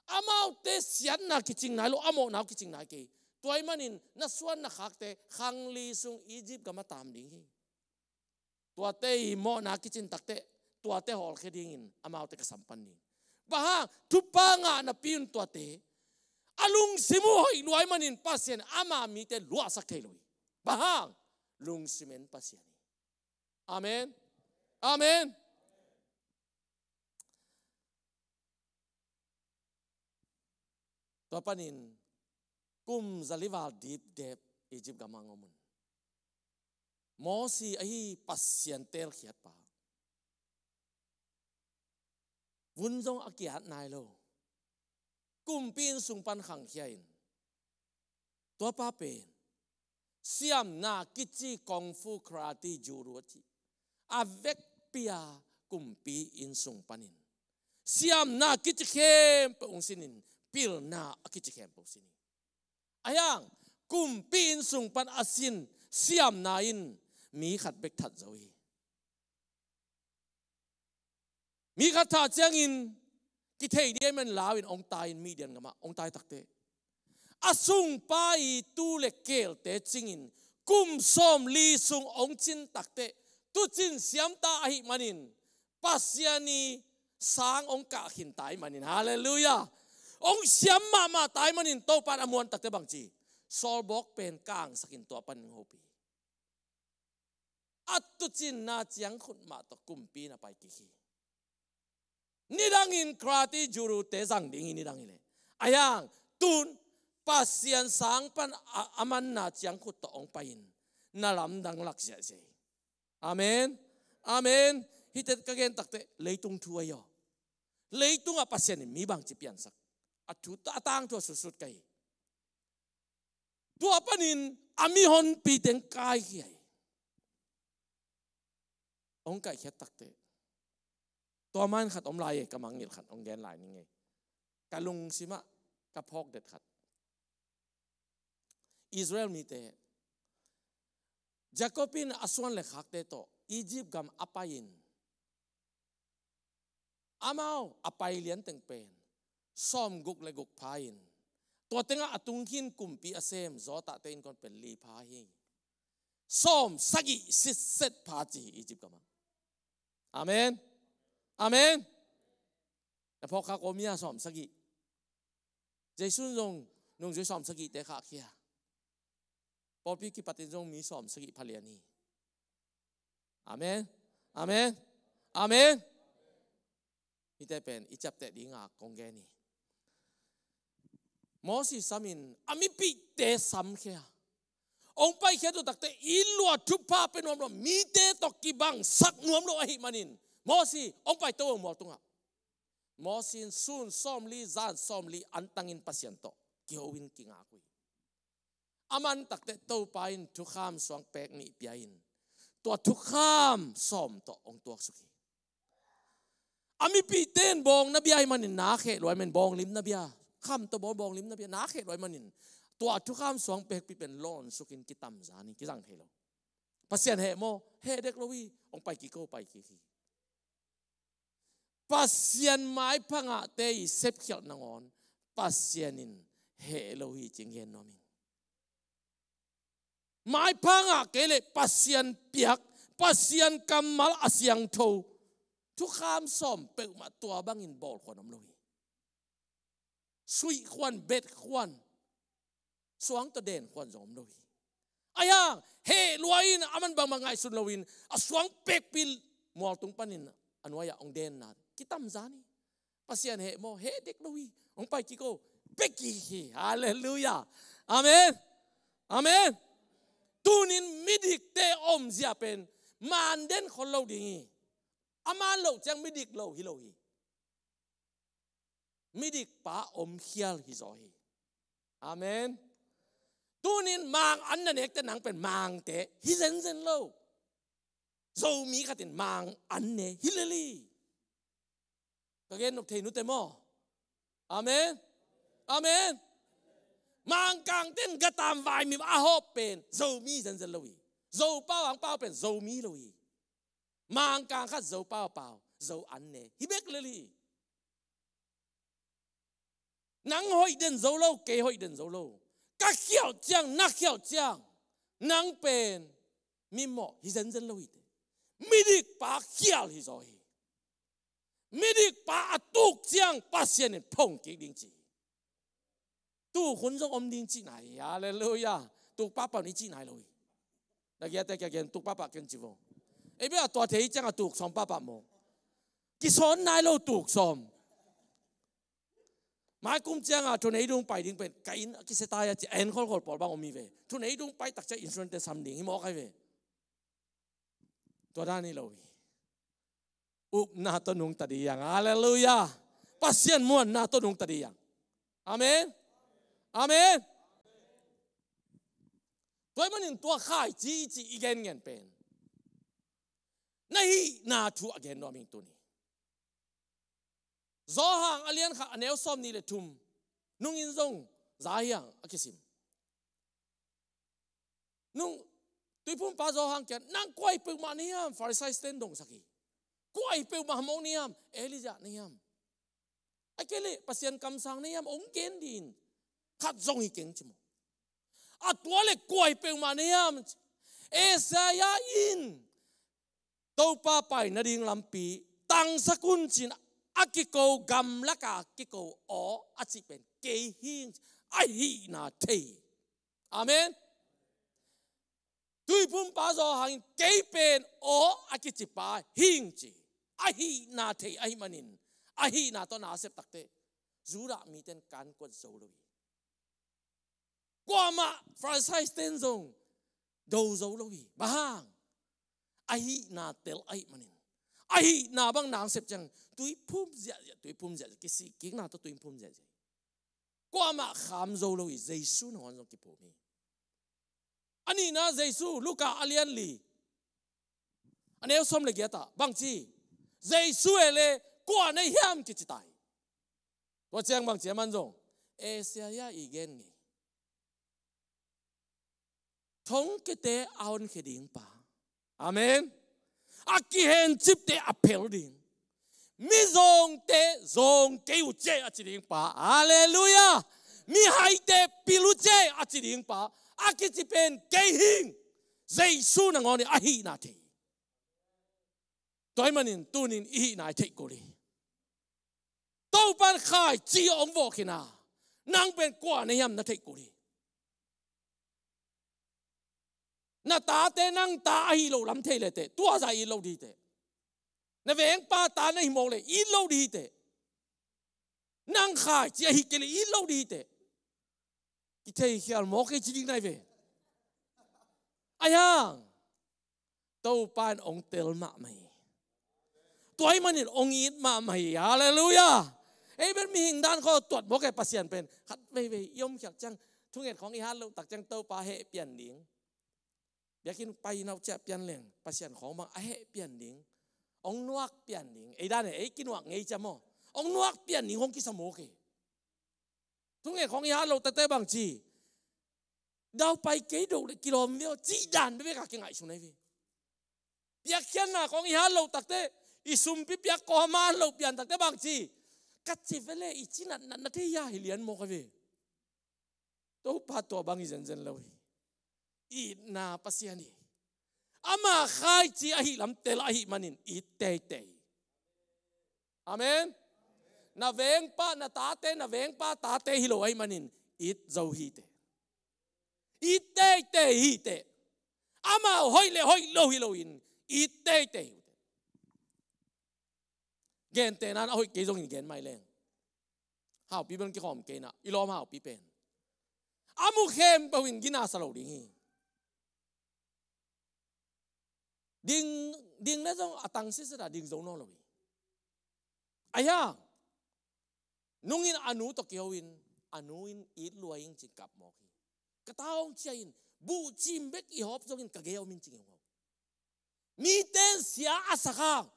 Amaute siatna kicing nai lo, a mawhna uh kicing nai kei. Tua ahih manin na suan na khakte khangli sung Egypt gam a tam ding hi. Tuate i mawhna kicin takteh, tuate hawlkhia dingin amaute ka sampan ding. Bang hang? Thupha ngah napi un tuate, a lungsim uh hoih lua ahih manin Pasian ama mite luahsak thei lo hi. Bang hang? Lungsim en Pasian hi. Amen. Amen. Tua panin Kum zali val dipdep Egypt gamah a om un. Mosi ahi Pasian teelkhiatpa. Vun zong a kiat nai lo. Kumpi inn sung pan khangkhia in. Tuapa pen siamna kici kung fu karate judo a ci a vekpi-a kumpi inn sung panin siamna kici khempeuh hong sinin pilna a kici khempeuh sinin. Ahi hang kumpi inn sung pan a sin siamna in mi khat bek that zo hi. Mi khat thah ciangin kithei ding ahih man lau in hong tai in Midian gamah hong tai takteh a sungpa i tuu le keelte cingin kum sawmli sung hong cin takteh tucin siamta ahih manin Pasian i sang hong kah khin ta ahih manin, halleluiah, hong siam mahmah ta ahih manin Topa in a muan takteh bangci, sawlbawk pen kangsakin tua panin hong hopih. A tucinna ciangkhut mah tawh kumpi inn a pai kik hi. Nidangin karate judote zang ding hi, nidang hi leh. Ahi hang tun Pasian sang pan a, a manna ciangkhut tawh hong pai in na lamdang lak ziahziah hi. Amen. Amen. Hihte ka gen takteh leitung thu ahi aw. Leitungah Pasian in mi bangci piansak a thu, a tangthu a sutsut ka hi. Tua panin a mihonpi teng kaikhia hi. Hong kaikhiat takteh tua man khat om lai e, ka mangngilh khat hong gen lai ning e. Ka lungsimah ka phawk det khat. Israel mite, Jacob in a suan le khakte tawh Egypt gam a pai in, amau a pai lianteng pen sawmguk le guk pha in, tua tengah a tung khin kumpi a sem Joshuate innkuan pen li pha hi. Sawmsagih sitset pha ci hi Egypt gamah. Amen. Amen. Na phawk khak om hia? Sawmsagih. Jesu in zong nungzui sawmsagihte khahkhia. Pawlpi kipatin zong mi sawmsagih phalian hi. Amen. Amen. Amen. Hihte pen i ciapteh dinga kong gen hi. Mosi samin a mipihte samkhia, hong paikhiat uh takteh i lua thupha pia nuam lo, mite tawh kibangsak nuam lo ahih manin Mosi hong paito mual tungah. Mosi in sun sawmli zan sawmli antangin Pasian tawh kiho in kingak uh hi. A man takteh Topa in thukham suang pek nih pia in tua thukham sawm tawh hong tuaksuk hi. A mipihte in bawng na bia ahih manin na kheh lua ahih manin bawng lim na bia, kham tawh bawl bawng lim na bia, na kheh lua ahih manin tua thukham suang pekpih pen lawnsukin kitamzan hi, kizang thei lo. Pasian heh maw? Heh dek lo hi. Hong pai kik o, pai kik hi. Pasian maipha ngahte i sepkhialh nangawn Pasian in heh lo hi ci-in gen nuam ing. Maipha ngah kei leh Pasian piak, Pasian kammal a siangtho thukham sawm peuhmah tua bangin bawlkhuan om lo hi. Suihkhuan, betkhuan, suang tawh denkhuan zong om lo hi. Ahi hang heh lua in a man bangbang ngaihsun loin a suang pekpih mualtung panin a nuai-ah hong denna kitamzan hi. Pasian heh maw? Heh dek lo hi. Hong pai kik o, pai kik hi. Halleluiah. Amen. Amen. Tunin midikte omzia pen man den khol lo ding hi. A man loh ciang midik lo hi lo hi. Midikpa om khial hizaw hi. Amen. Tunin Mang an na nekte nang pen Mangte hi zenzen lo. Zomi khatin Mang an ne hi lel hi. Ka gen nop thei nute maw? Amen. Amen. Mangkangte in gatam vaimim a hawp pen Zomi hi zenzen lo hi. Zopau, Angpau pen Zomi lo hi. Mangkang khat Zopau a pau, Zo an ne hi bek lel hi. Nang hoih den zo lo, kei hoih den zo lo. Ka khialh ciang, na khialh ciang, nang pen mimawh hi zenzen lo hi te. Midikpa khial hizaw hi. Midikpa a tuk ciang Pasian in phong kik ding ci hi. Tuk hun zong om ding cihna hi. Halleluiah. Tuk pahpah ni cihna hi lo hi. Na giate kia gen, tuk pahpah ken ci vo. Ei bia tua thei ciang a tuk sawm pahpah maw? Kisawn nai lo tuk sawm. Mai kum cianga thuneidung pai ding pen ka inn a kisia tai a ci a en kholkhol pawl bang om hi ve. Thuneidung pai tak ciang insurance te sam ding hi mawk ai ve. Tua dan hi lo hi. Upna tawh nungta ding hi hang. Halleluiah. Pasian muanna tawh nungta ding hi hang. Amen. Amen. Tua ahih manin tua khaici i ci i genngen pen na hihna thu a gen nuam ing tuni. Johan a lian khat a neu sawmnih le thum. Nungin zong za hi hang a kisim. Nung, tuiphumpa Johan kiang, nang kua ahi peuhmah na hiam? Farisai ten dongsak hi. Kua ahi peuhmah mawk na hiam? Elijah na hiam? Ahih kei leh Pasian kamsang na hiam? Hong gen dih in. Khat zong hi keng ci maw. A tua leh kua ahi peuhmah na hiam? Isaiah in Topa pai nading lampi tangsak un ci-in a kiko, gamlaka kiko aw a cih pen kei hi ing, a hihna thei. Amen. Tuiphumpa Johan in kei pen aw a kicipa hi ing ci. A hihna thei ahih manin a hihna tawh na a sep takteh Judah mite in kankuan zo lo hi. Kuamah Farisai ten zong do zo lo hi. Bang hang? A hihna tel ahih manin. A hihna bang na hong sep ciang tuiphum ziahziah, tuiphum ziahziah, kisih kikna tawh tuiphum ziahziah. Kuamah kham zo lo hi, Jesu nangawn zong kiphum hi. A nihna Jesu, Luka a lian li a neu sawm le giat ah bangci, Jesu e le kua na hiam kici tai. Tua ciang bangci a man zong, Isaiah i gen ngei, thongkiate a honkhia ding pa. Amen. A kihencipte a phel ding. Mizawngte zawng kei uh ciah a ci ding pa. Halleluiah. Mihaite pil uh ciah a ci ding pa a kici pen kei hi ing. Jesu nangawn in a hihna thei. Tua ahih manin tunin i hihna i theih kul hi. Topa in khaici hong vawh khin a, nang pen kua na hiam na theih kul hi. Na tate nang ta ahi lo lam thei le teh, tua zah it lo dih teh. Na vengpa ta na hi mawk le it lo dih teh. Nang khaici ahi kei le it lo dih teh. Kithei khial mawk kei ci ding nai ve. Ahi hang Topa in hong tel mahmah hi. Tua ahih manin hong it mahmah hi. Halleluiah. Ei pen mihing dan khawng tuat mawk e, Pasian pen khat veivei i omkhiat ciang, thunget khawng i hat loh tak ciang Topa heh pian ding. Biakinn pai na uh ciah pian leng Pasian khawng bang a heh pian ding. Hong nuak pian ding. Ei dan e, ei kinuak ngei ciang maw, hong nuak pian ding khawng kisa mawk e. Thunget khawng i hat loh takteh bangci, daupai kei doh le kilawm ve aw cih dan bekbek a kingaihsun ahi ve. Piakkhiatna khawng i hat loh takteh, i sumpi piak khawng a man loh pian takteh bangci, ka ci ve le i ci natnat na thei a hi lian mawk ahi ve. Topa tua bang hi zenzen lo hi. Itna Pasian hi. Ama khaici ahih lam tel ahih manin it teitei. Amen. Na vengpa, na tate, na vengpa tate hi lo ahih manin it zo hi teh. It teitei hi teh. Amau hoih le hoih lo hi loin it teitei hi teh. Gentehna in a hoih kei zongin gen mai leng, Haupi bel kikhawm kei na, i lawm Haupi pen a mu khempeuh in gina sa lo ding hi. Ding, ding le zong a tang sitset a ding zo nawn lo hi. Ahi hang nungin a nu tawh kiho in, a nu in it lua ing ci-in kap mawk hi. Ka ta hong ciah in, buhcim bek i hawp zongin ka gei om in ci-in hong ho. Mite in sia a sak hang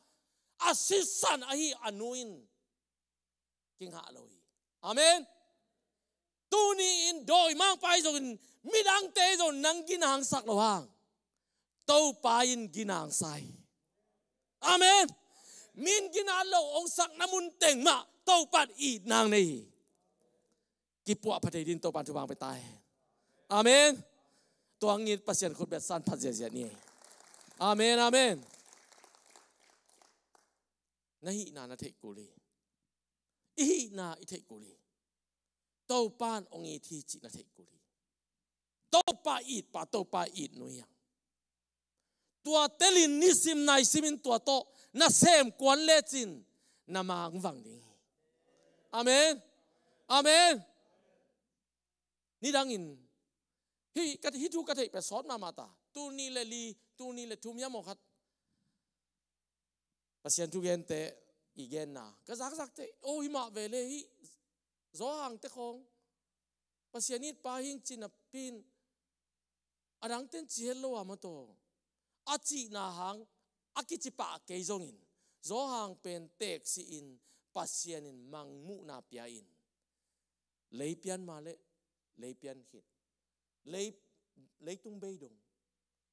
a sisan ahi a nu in kingah lo hi. Amen. Tuni in dawimangpa ahi zongin, midangte ahi zongin nang gina hong sak loh hang Topa in gina hong sa hi. Amen. Min gina lo hong sakna mun teng mah Topa in itna hong nei hi. Kipuah pha thei dingin Topa in thupha hong pia ta hen. Amen. Tua hang it Pasian khutbetsa in phat ziahziah ni. Amen, amen. Na hihna na theih kul hi. I hihna i theih kul hi. Topa in hong it hi cih na theih kul hi. Topa itpa, Topa it nu hi hang. Tua telin nisim naisimin tua tawh na sem kuan lecin na mangvang ding hi. Amen. Amen. Nidangin hih ka, hih thu ka theih pet sawt mahmah ta. Tul nih le li, tul nih le thum hiam aw khat, Pasian thugente i genna ka zakzakte, o, himah vele hih Zawhangte khawng Pasian it pa hing cih napi-in a dangten ci het lo a maw taw, a cihna hang a kici pah kei zongin, Zawhang pen teeksi-in Pasian in mangmuhna pia-in, lei pian mah le lei pian khit, lei, leitung bei dong,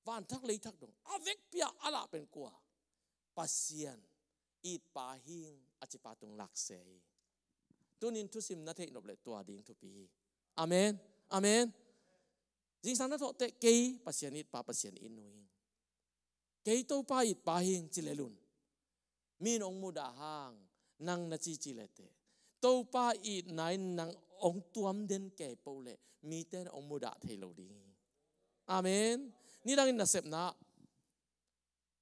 vanthak leithak dong, a vekpi-a a lah pen kua? Pasian it pa hing a ci pa tung lakse hi. Tunin thusim na theih nop le tua ding thupi hi. Amen. Amen. Zingsang na thawh teh kei Pasian it pa, Pasian it nu hing, kei Topa it pa hing ci lel un. Mi in hong mudah hang nang na cici le teh, Topa itna in nang hong tuam den kei peuh leh mite in hong mudah thei lo ding hi. Amen. Nidangin nasepna,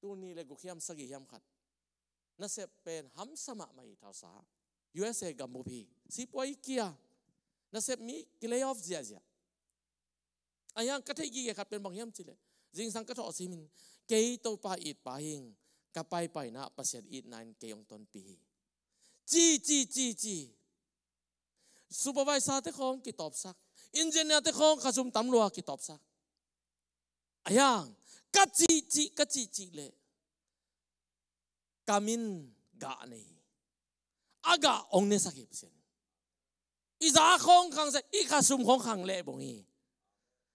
tul nih le guk hiam, sagih hiam khat, nasep pen hamsa mahmah hi, thausa, U S A gambup hi. Sipuai kia, nasep mi ki-lay off ziahziah. Ahi hang ka theih gige khat pen bang hiam cih leh, zingsang ka thawh simin, kei Topa it pa hing, ka paipaina Pasian itna in kei hong tonpih hi, ci, ci, ci, ci. Supervisor-te khawng kitawpsak, engineer-te khawng khasum tam lua kitawpsak. Ahi hang ka cihcih, ka cihcih leh ka min gah nei hi. A gah hong nesak hi Pasian. I za khawng khang sia, i khasum khawng khang leh bong hi.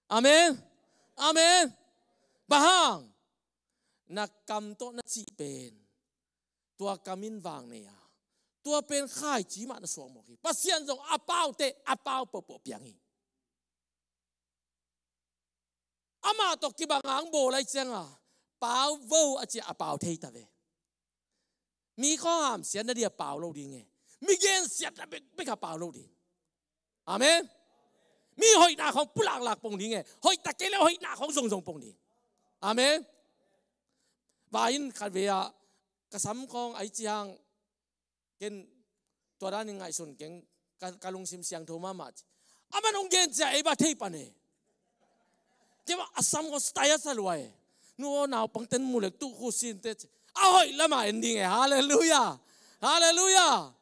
Amen. Amen. Bang hang? Na kam tawh na cih pen tua kam in vang nei a, tua pen khaici mah na suak mawk hi. Pasian zong a paute a pau pohpoh piang hi. Amah tawh kibang a hong bawl lai cianga, pau vo a ci a, a pau thei ta ve. Mi khawng hamsiatna dia pau lo ding e. Mi gensiatna bek, bek a pau lo ding. Amen. Mi hoihna khawng pulaklak pong ding e. Hoih ta kei leh hoihna khawng zongzong pong ding. Amen. Vai in khat vei ah ka sam khawng ai ciang, ken tua danin ngaihsun keng, ka, ka lungsim siangtho mahmah ci. Aman hong gen cia ei bang thei pan e. Cia bang a sam ko style a sa lua e. Nu aw, naupangten mu lek tu khu sin te ci. A hoih lamah en ding e. Halleluiah. Halleluiah.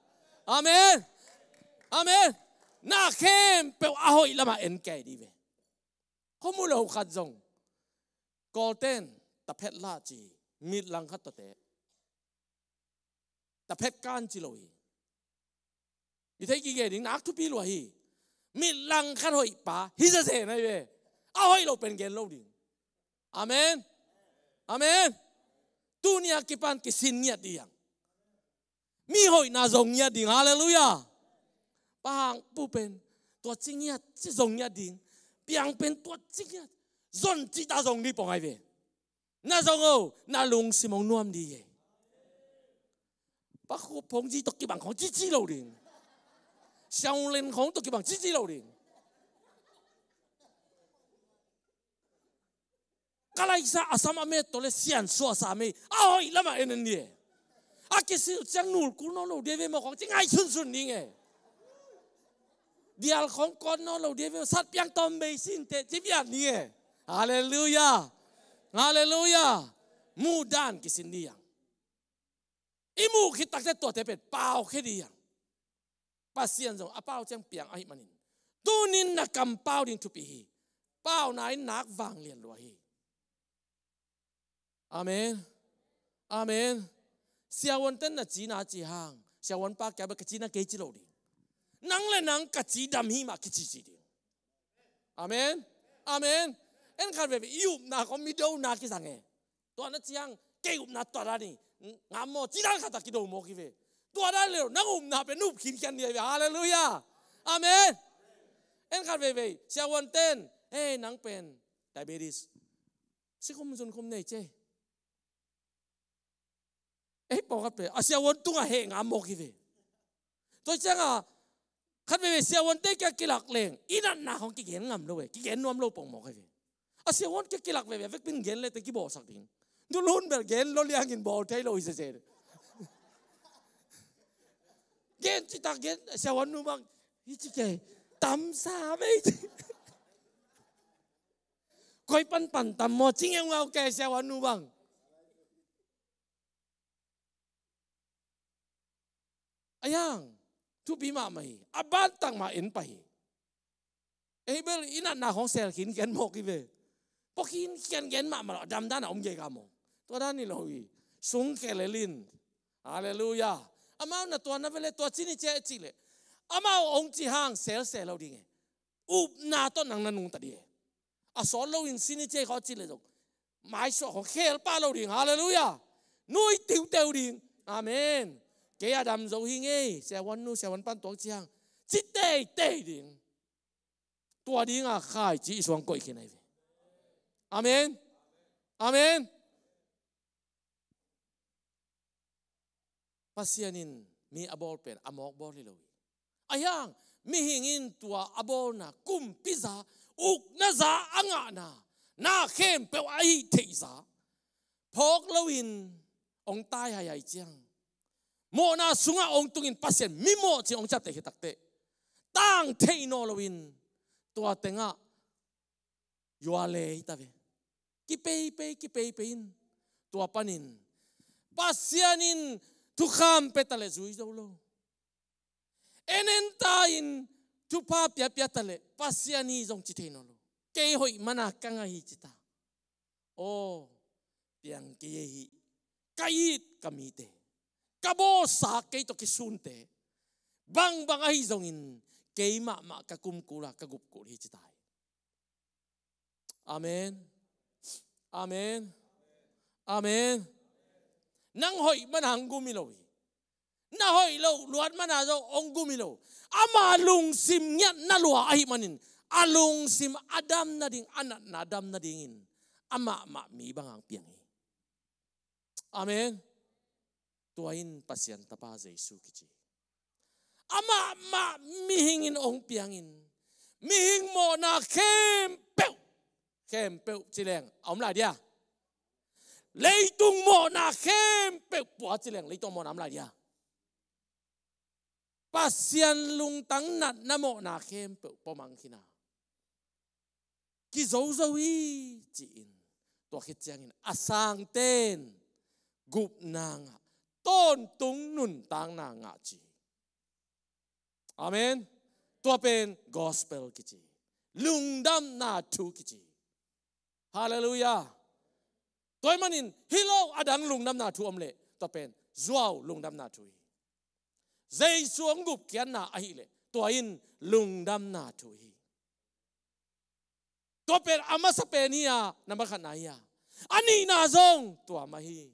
Amen. Amen. Na khempeuh a hoih lamah en kei dih ve. Kho mu lo khat zong, Kawlten taphet lah ci, mit lang khat tawte. Taphet kan ci lo hi. I thei kige ding nak thupi lua hi. Mit lang khat hoih pa hi zazeh na hi ve. A hoih lo pen gen lo ding. Amen. Amen. Tuni a kipan kisin ngiat ding. Mi hoihna zong ngiat ding. Halleluiah. Pahang pu pen tua ci ngiat, ci zong ngiat ding. Piang pen tua ci ngiat. Zon ci ta zong dih pong ai ve. Na zong o, na lungsim hong nuam dih e. Pakhup hong ci tawh kibang khawng cici lo ding. Sianglen khawng tawh kibang cici lo ding. Ka laisa a sam a met tawh le sian suahsa mei a hoih lamah en en dih e. A kisil ciang nulkul nawn lo dih ve maw khawng ci ngai sunsun ding e. Dial khawng kawt nawn lo dih ve, sat piang tawm bei sin teh ci pian ding e. Halleluiah. Halleluiah. Muh dan kisin dih ang. I muh khit takte tuate pen pau khia dih ang. Pasian zong a pau ciang piang ahih manin, tunin na kam pau ding thupi hi. Pauna in nak vang lian lua hi. Amen. Amen. Siavuanten na cina ci hang, siavuan pa kia bek ka cina kei ci lo ding. Nang le nang ka ci dam hi mah kici ci ding. Amen. Amen. En khat veve i upna khawng mi dona kizang e. Tua na ciang kei upna tua dan hi. Ngam maw, ci dan khat a kido mawk hi ve. Tua dan leh nang upna pen up khinkhian dih hi ve. Halleluiah. Amen. En khat veve siavuanten, hei, nang pen diabetes, sikhum zunkhum nei ci e. Ei pawlkhat pen a siavuan tungah heh ngam mawk hi ve. Tua ciangah khat veve siavuante kia kilak leng i natna khawng kigen ngam lo e, kigen nuam lo pong mawk hi ve. A siavuan kia kilak veve a vekpin gen lete kibawlsak ding. Nulhun bel gen lo liangin bawl thei lo hi sese. Gen citak gen, siavuan nu bang Hi ci kei, tamsa vei ci. Koi panpan tam maw, ci ngeungau kei siavuan nu bang. A yang, thupi mahmah hi. A ban tak mah en pai hi. Ei bel i natna khong sel khin ken mawk hi ve. Pua khin ken gen mahmah lo, a damdan a om gei ka maw. Tua dan hi lo hi. Sung khelel in. Halleluiah. Amau na tua na vele tua cini ceh cih leh, amau ong ci hang selsel lo ding e. Upna tawh nang na nungta ding e. A sawt loin cini ceh khawng cih leh zong maisuah khawng khel pah lo ding. Halleluiah. Nui tiuteu ding. Amen. Kei a dam zo hi ngei, siavuan nu siavuan pan tuang ci hang, ci teitei ding. Tua dinga khaici i suang koih khin ahi ve. Amen. Amen. Pasian in mi a bawl pen a mawk bawl hi lo hi. A hiang, mihing in tua a bawlna, kumpiza, uknaza a ngahna, na khempeuh a hih theihza phawk loin ong tai haihai ciang, mawhna sungah ong tungin Pasian mimawh ci ong ciapteh khit takteh, tang theih nawn loin tua tengah yua lei ta ve. Kipeipei, kipeipei in, tua panin Pasian in thukham pia ta leh zui zo lo. En en ta in thupha piapia ta leh Pasian hi zong ci thei nawn lo. Kei hoih mana ka ngah hi ci ta. Aw, piang kei hi. Ka it ka mite, ka bawlsa kei tawh kisunte, bangbang ahi zongin kei mahmah ka kumkul a ka gupkul hi ci ta hi. Amen. Amen. Amen. Nang hoih mana hong gum hi lo hi. Na hoih loh luat mana zong hong gum hi lo. Ama lungsim ngiat na lua ahih manin, a lungsim a dam nading, a natna dam nadingin amah mah mi bang hong piang hi. Amen. Tua in Pasian Tapa Jesu kici. Amah mah mihing in ong piangin, mihing mawhna khempeuh, khempeuh ci leng a om lai dia. Leitung mawhna khempeuh pua ci leng leitung mawhna om lai dia. Pasian lungtang natna mawhna khempeuh pua mang khin a, kizozo hi ci-in, tua khit ciangin a sangten gupna ngah, tawntung nuntakna ngah ci hi. Amen. Tua pen gospel kici hi. Lungdamna thu kici hi. Halleluiah. Tua ahih manin hi lo a dang lungdamna thu om leh, tua pen zuau lungdamna thu hi. Jesu hong gupkhiatna ahih leh, tua in lungdamna thu hi. Tua pen a masa pen hi a, nambat khatna hi a, a nihna zong tua mah hi.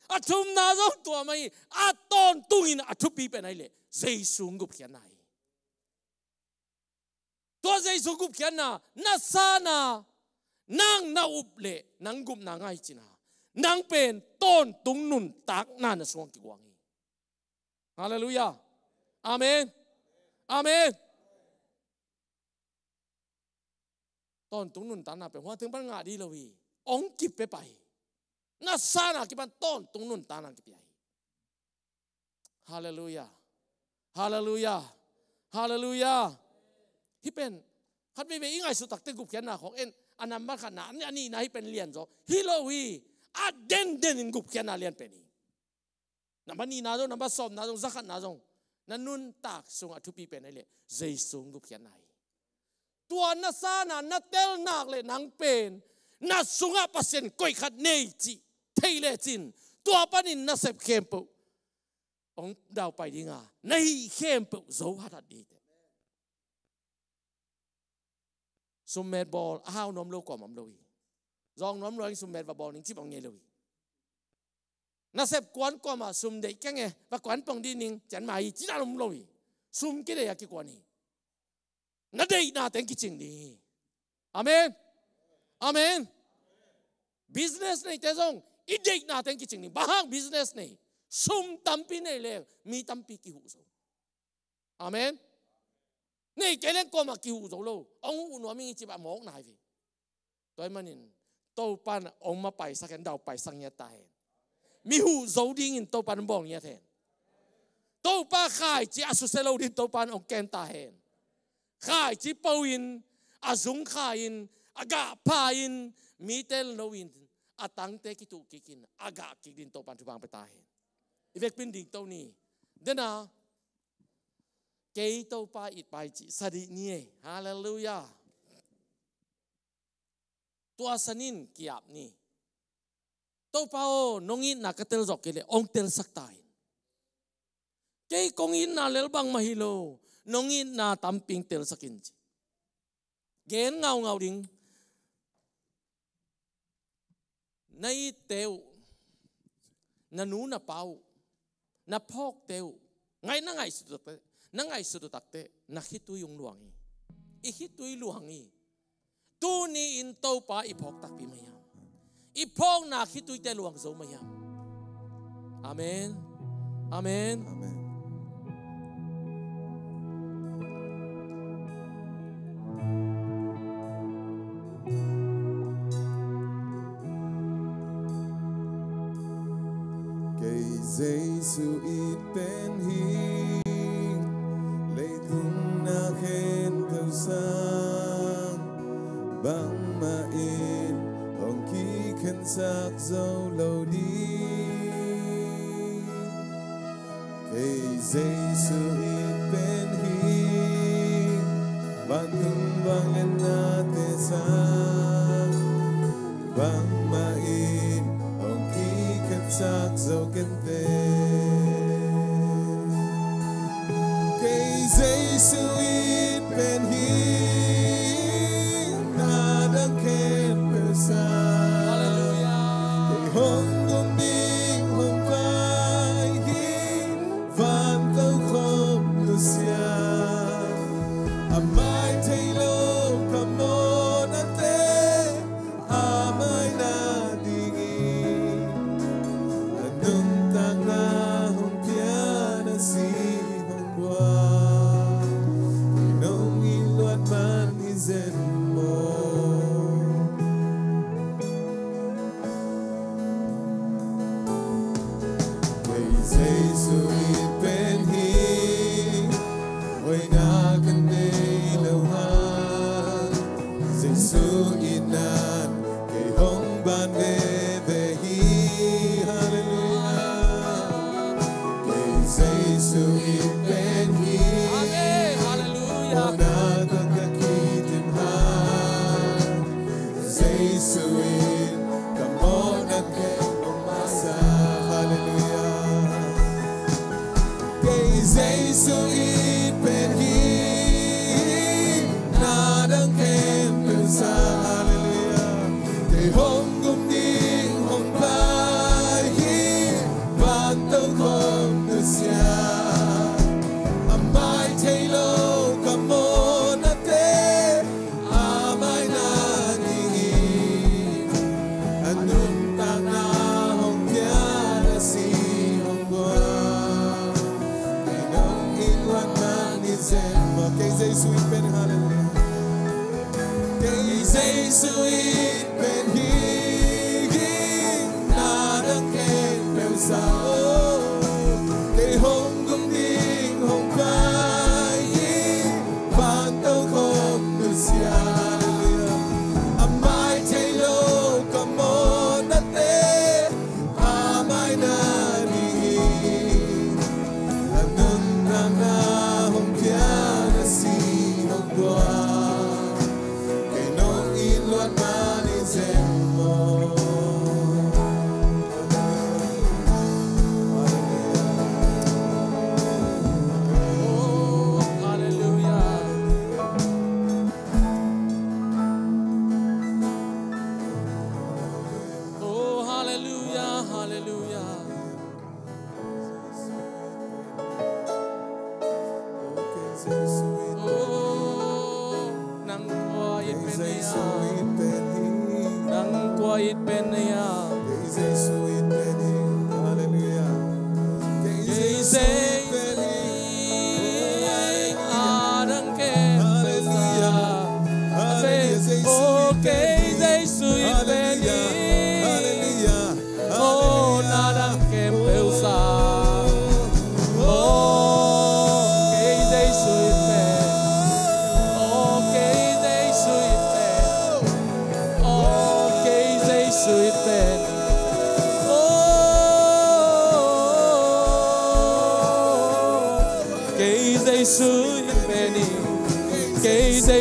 A thumna zong tua mah hi. A tawntungin a thupi pen ahih leh Jesu hong gupkhiatna hi. Tua Jesu gupkhiatna, na sangin nang na up leh nang gupna ngah cihna, nang pen tawntung nuntakna na sungah kiguang hi. Halleluiah. Amen. Amen. Tawntung nuntakna pen hua teng pan ngah ding hi lo hi. Hong kipia pah hi. Na sangin kipan tawntung nuntakna kipia hi. Halleluiah. Halleluiah. Halleluiah. Hih pen khat veivei i ngaihsut takteh gupkhiatna khawng en, a nambat khatna, a nihna hih pen lianzaw hi lo hi. A dendenin gupkhiatna lian pen hi. Nambat nihna zong, nambat sawmna zong, za khatna zong, na nuntak sungah thupi pen ahih leh Jesu hong gupkhiatna hi. Tua na sangin na tel nak leh nang pen na sungah Pasian koih khat nei cih thei lecin, tua panin nasep khempeuh hong daupai ding a, na hih khempeuh zo hathat ding hi teh. Summet bawl a hau nuam lo kuamah om lo hi. Zawng nuam lo in summet va bawl ning cih bang ngei lo hi. Nasep kuan kuamah sum deih keng e, va kuan pong dih ning, cian mah hi, cih dan om lo hi. Sum kideih a kikuan hi. Na deihna teng kicing ding hi. Amen. Amen. Business neite zong i deihna teng kicing ding. Bang hang business nei? Sum tampi nei leng mi tampi kihuh zo. Amen. Nei kei leng kuamah kihuh zo lo. Hong huh nuam ing i cih bang mawkna hi ve. Tua ahih manin Topan hong mapaisak hen, daupaisak ngiat ta hen. Mi huh zo dingin Topan hong bawl ngiat hen. Topa khaici a susia lo ding Topa in hong kem ta hen. Khaici po-in, a zung kha-in, a gah pha-in, mite lo-in, a tangte kituh kikin, a gah kik ding Topa in thupha hong pia ta hen. I vekpi-in dingto ni. Dena, kei Topa it pa hi cih sa dih ni ei. Halleluiah. Tua sanin ki-ap ni. Topa aw, nong itna ka telzawh kei leh hong telsak ta in. Kei kong itna lel bangmah hi lo, nong itna tampi hong telsak in ci. Gen ngaungau ding. Na itte uh, na nu na pa uh, na phawkte uh, ngai na ngaihsut uh takte, na ngaihsut uh takte, na khitui hong luang hi. I khitui luang hi. Tuni-in Topa i phawk takpi mah hiam? I phawkna khituite luang zo mah hiam? Amen. Amen. Amen. Kei Jesu it pen hi, leitung na khempeuh sang, bangmah in hong kikhensak zo lo ding. Kei Jesu it pen hi, vantung vangliatnate sang, bangmah in hong kikhensak zo kenteh. Kei Jesu it pen hi, na dang khempeuh sang. Halleluiah. Kei hong gum ding hong pai hi, vantung khawng nusia. A mai thei lo ka mawhnate, a mai nadingin, a nuntakna hong piang a si hong guan. Kei nong it luat man hi zen maw. Kei Jesu it pen hi, hoihna ka nei lo hang, Jesu itna in kei hong ban veve hi. Halleluiah. Kei Jesu it pen hi. Amen. Halleluiah. Mawhna tawh ka kidim hang, Jesu in ka mawhna khempeuh hong masa. Halleluiah. Kei Jesu it pen hi, na dang khempeuh sang. Halleluiah. Kei hong gum ding hong pai hi, vantung khawng nusia. A mai thei lo ka mawhnate, a mai nadingin, a nuntakna hong piang a si hong guan. Kei nong it luat man hi zen maw. Kei Jesu it pen, halleluiah. Kei Jesu it pen hi, na dang khempeuh sang. Kei hong gum ding hong pai hi, vantung khawng nusia. A mai thei lo ka mawhnate, a mai nadingin, a nuntakna hong piang a si hong guan. Kei nong it luat man hi zen maw. Oh, halleluiah. Oh, halleluiah, halleluiah. Oh, nang kua it pen na hiam? Nang kua it pen na hiam? Halleluiah. Kei Jesu it pen hi. A dang khempeuh sang. Oh, kei Jesu it pen hi. Oh, na dang khempeuh sang. Oh,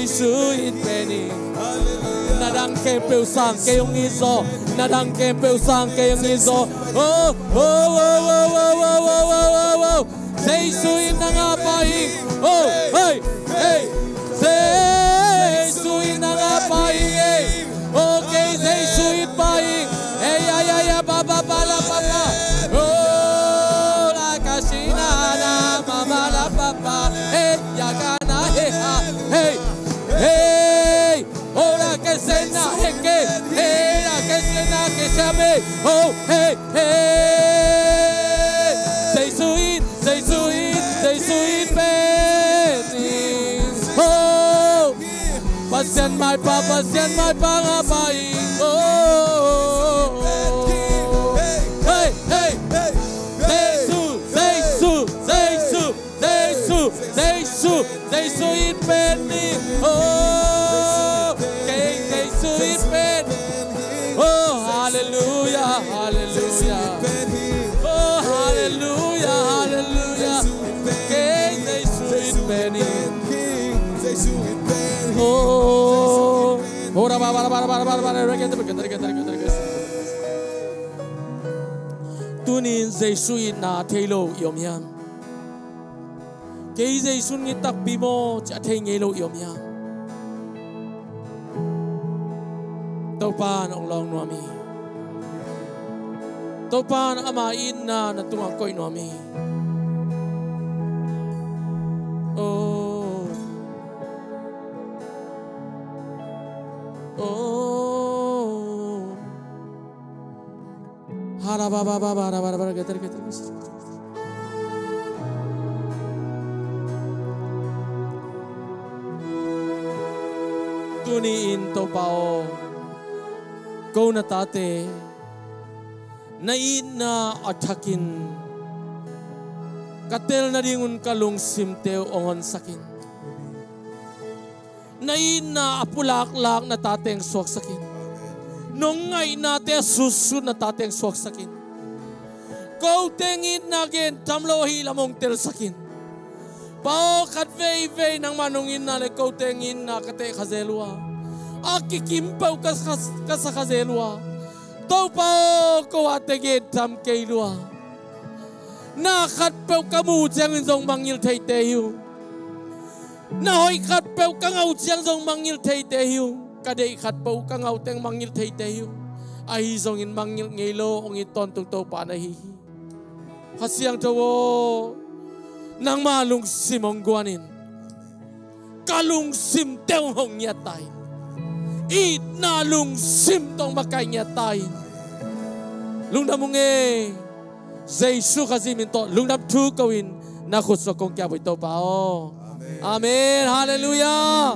Jesu in pen hi. Na dang khempeuh sang kei hong it zaw. Na dang khempeuh sang kei hong it zaw. Oh, oh, oh. Jesu in na ngah pah hi. Oh, hey, hey. Jesu in na ngah pah hi, hey. Oh, kei Jesu in pah hi. Hey, ya, ya, ya, ba, ba, ba, la, ba, ba. Oh, la, ka, si, na, na, ma, ma, la, ba, ba. Hey, ya, ka, na, hey, ha. Hey, hey. Oh, la, ke, se, na, he, ke. Hey, la, ke, se, na, ke, sa, me. Oh, hey, hey. Jesu in, Jesu in, Jesu in pen hi. Oh. Pasian maipha, Pasian maipha ngah pah hi. Oh. Hey, hey. Jesu, Jesu, Jesu, Jesu, Jesu, Jesu in pen hi. Oh. Kei Jesu in pen. Oh, hallelujah, hallelujah. Oh, hallelujah, hallelujah. Kei Jesu in pen hi. Oh. Tuni in Jesu itna thei lo i om hiam? Kei Jesu in it takpi maw ci a thei ngei lo i om hiam? Topa in hong lawng nuam hi. Topa in ama itna na tungah koih nuam hi. Oh. Oh. Hara ba ba ba ba ra ba ra ba ra, geter geter. Tuni in Topa aw, ko na tate na itna a thakin ka tel nadingun ka lungsimte uh hong honsakin. Na itna a pulaklak na tate hong suaksakin. Nong ngaihnate a sutsut na tate hong suaksakin. Kote hong itna gen tham lo ahi lam hong telsakin. Pa aw, khat veivei nangmah nong itna le kote hong itna ka teh kha zel uh a, a kikim peuh ka sa, ka sa kha zel uh a. Topa aw, ko a te gen tham kei lua. Na khat peuh ka muh ciangin zong mangngilh theite hi uh. Na hoih khat peuh ka ngah uh ciang zong mangngilh theite hi uh. Ka deih khat peuh ka ngah uh teng mangngilh theite hi uh. Ahi zongin mangngilh ngei lo hong it tawntung Topa na hi hi. Kha Siangtho aw, nangma lungsim hong guanin ka lungsim teng hong ngiat ta in. Itna lungsim tawh hong makaih ngiat ta in. Lungdam ung e. Jesu Khazih min tawh lungdam thu ko-in na khut suak kong kiap uh hi Topa aw. Amen. Halleluiah.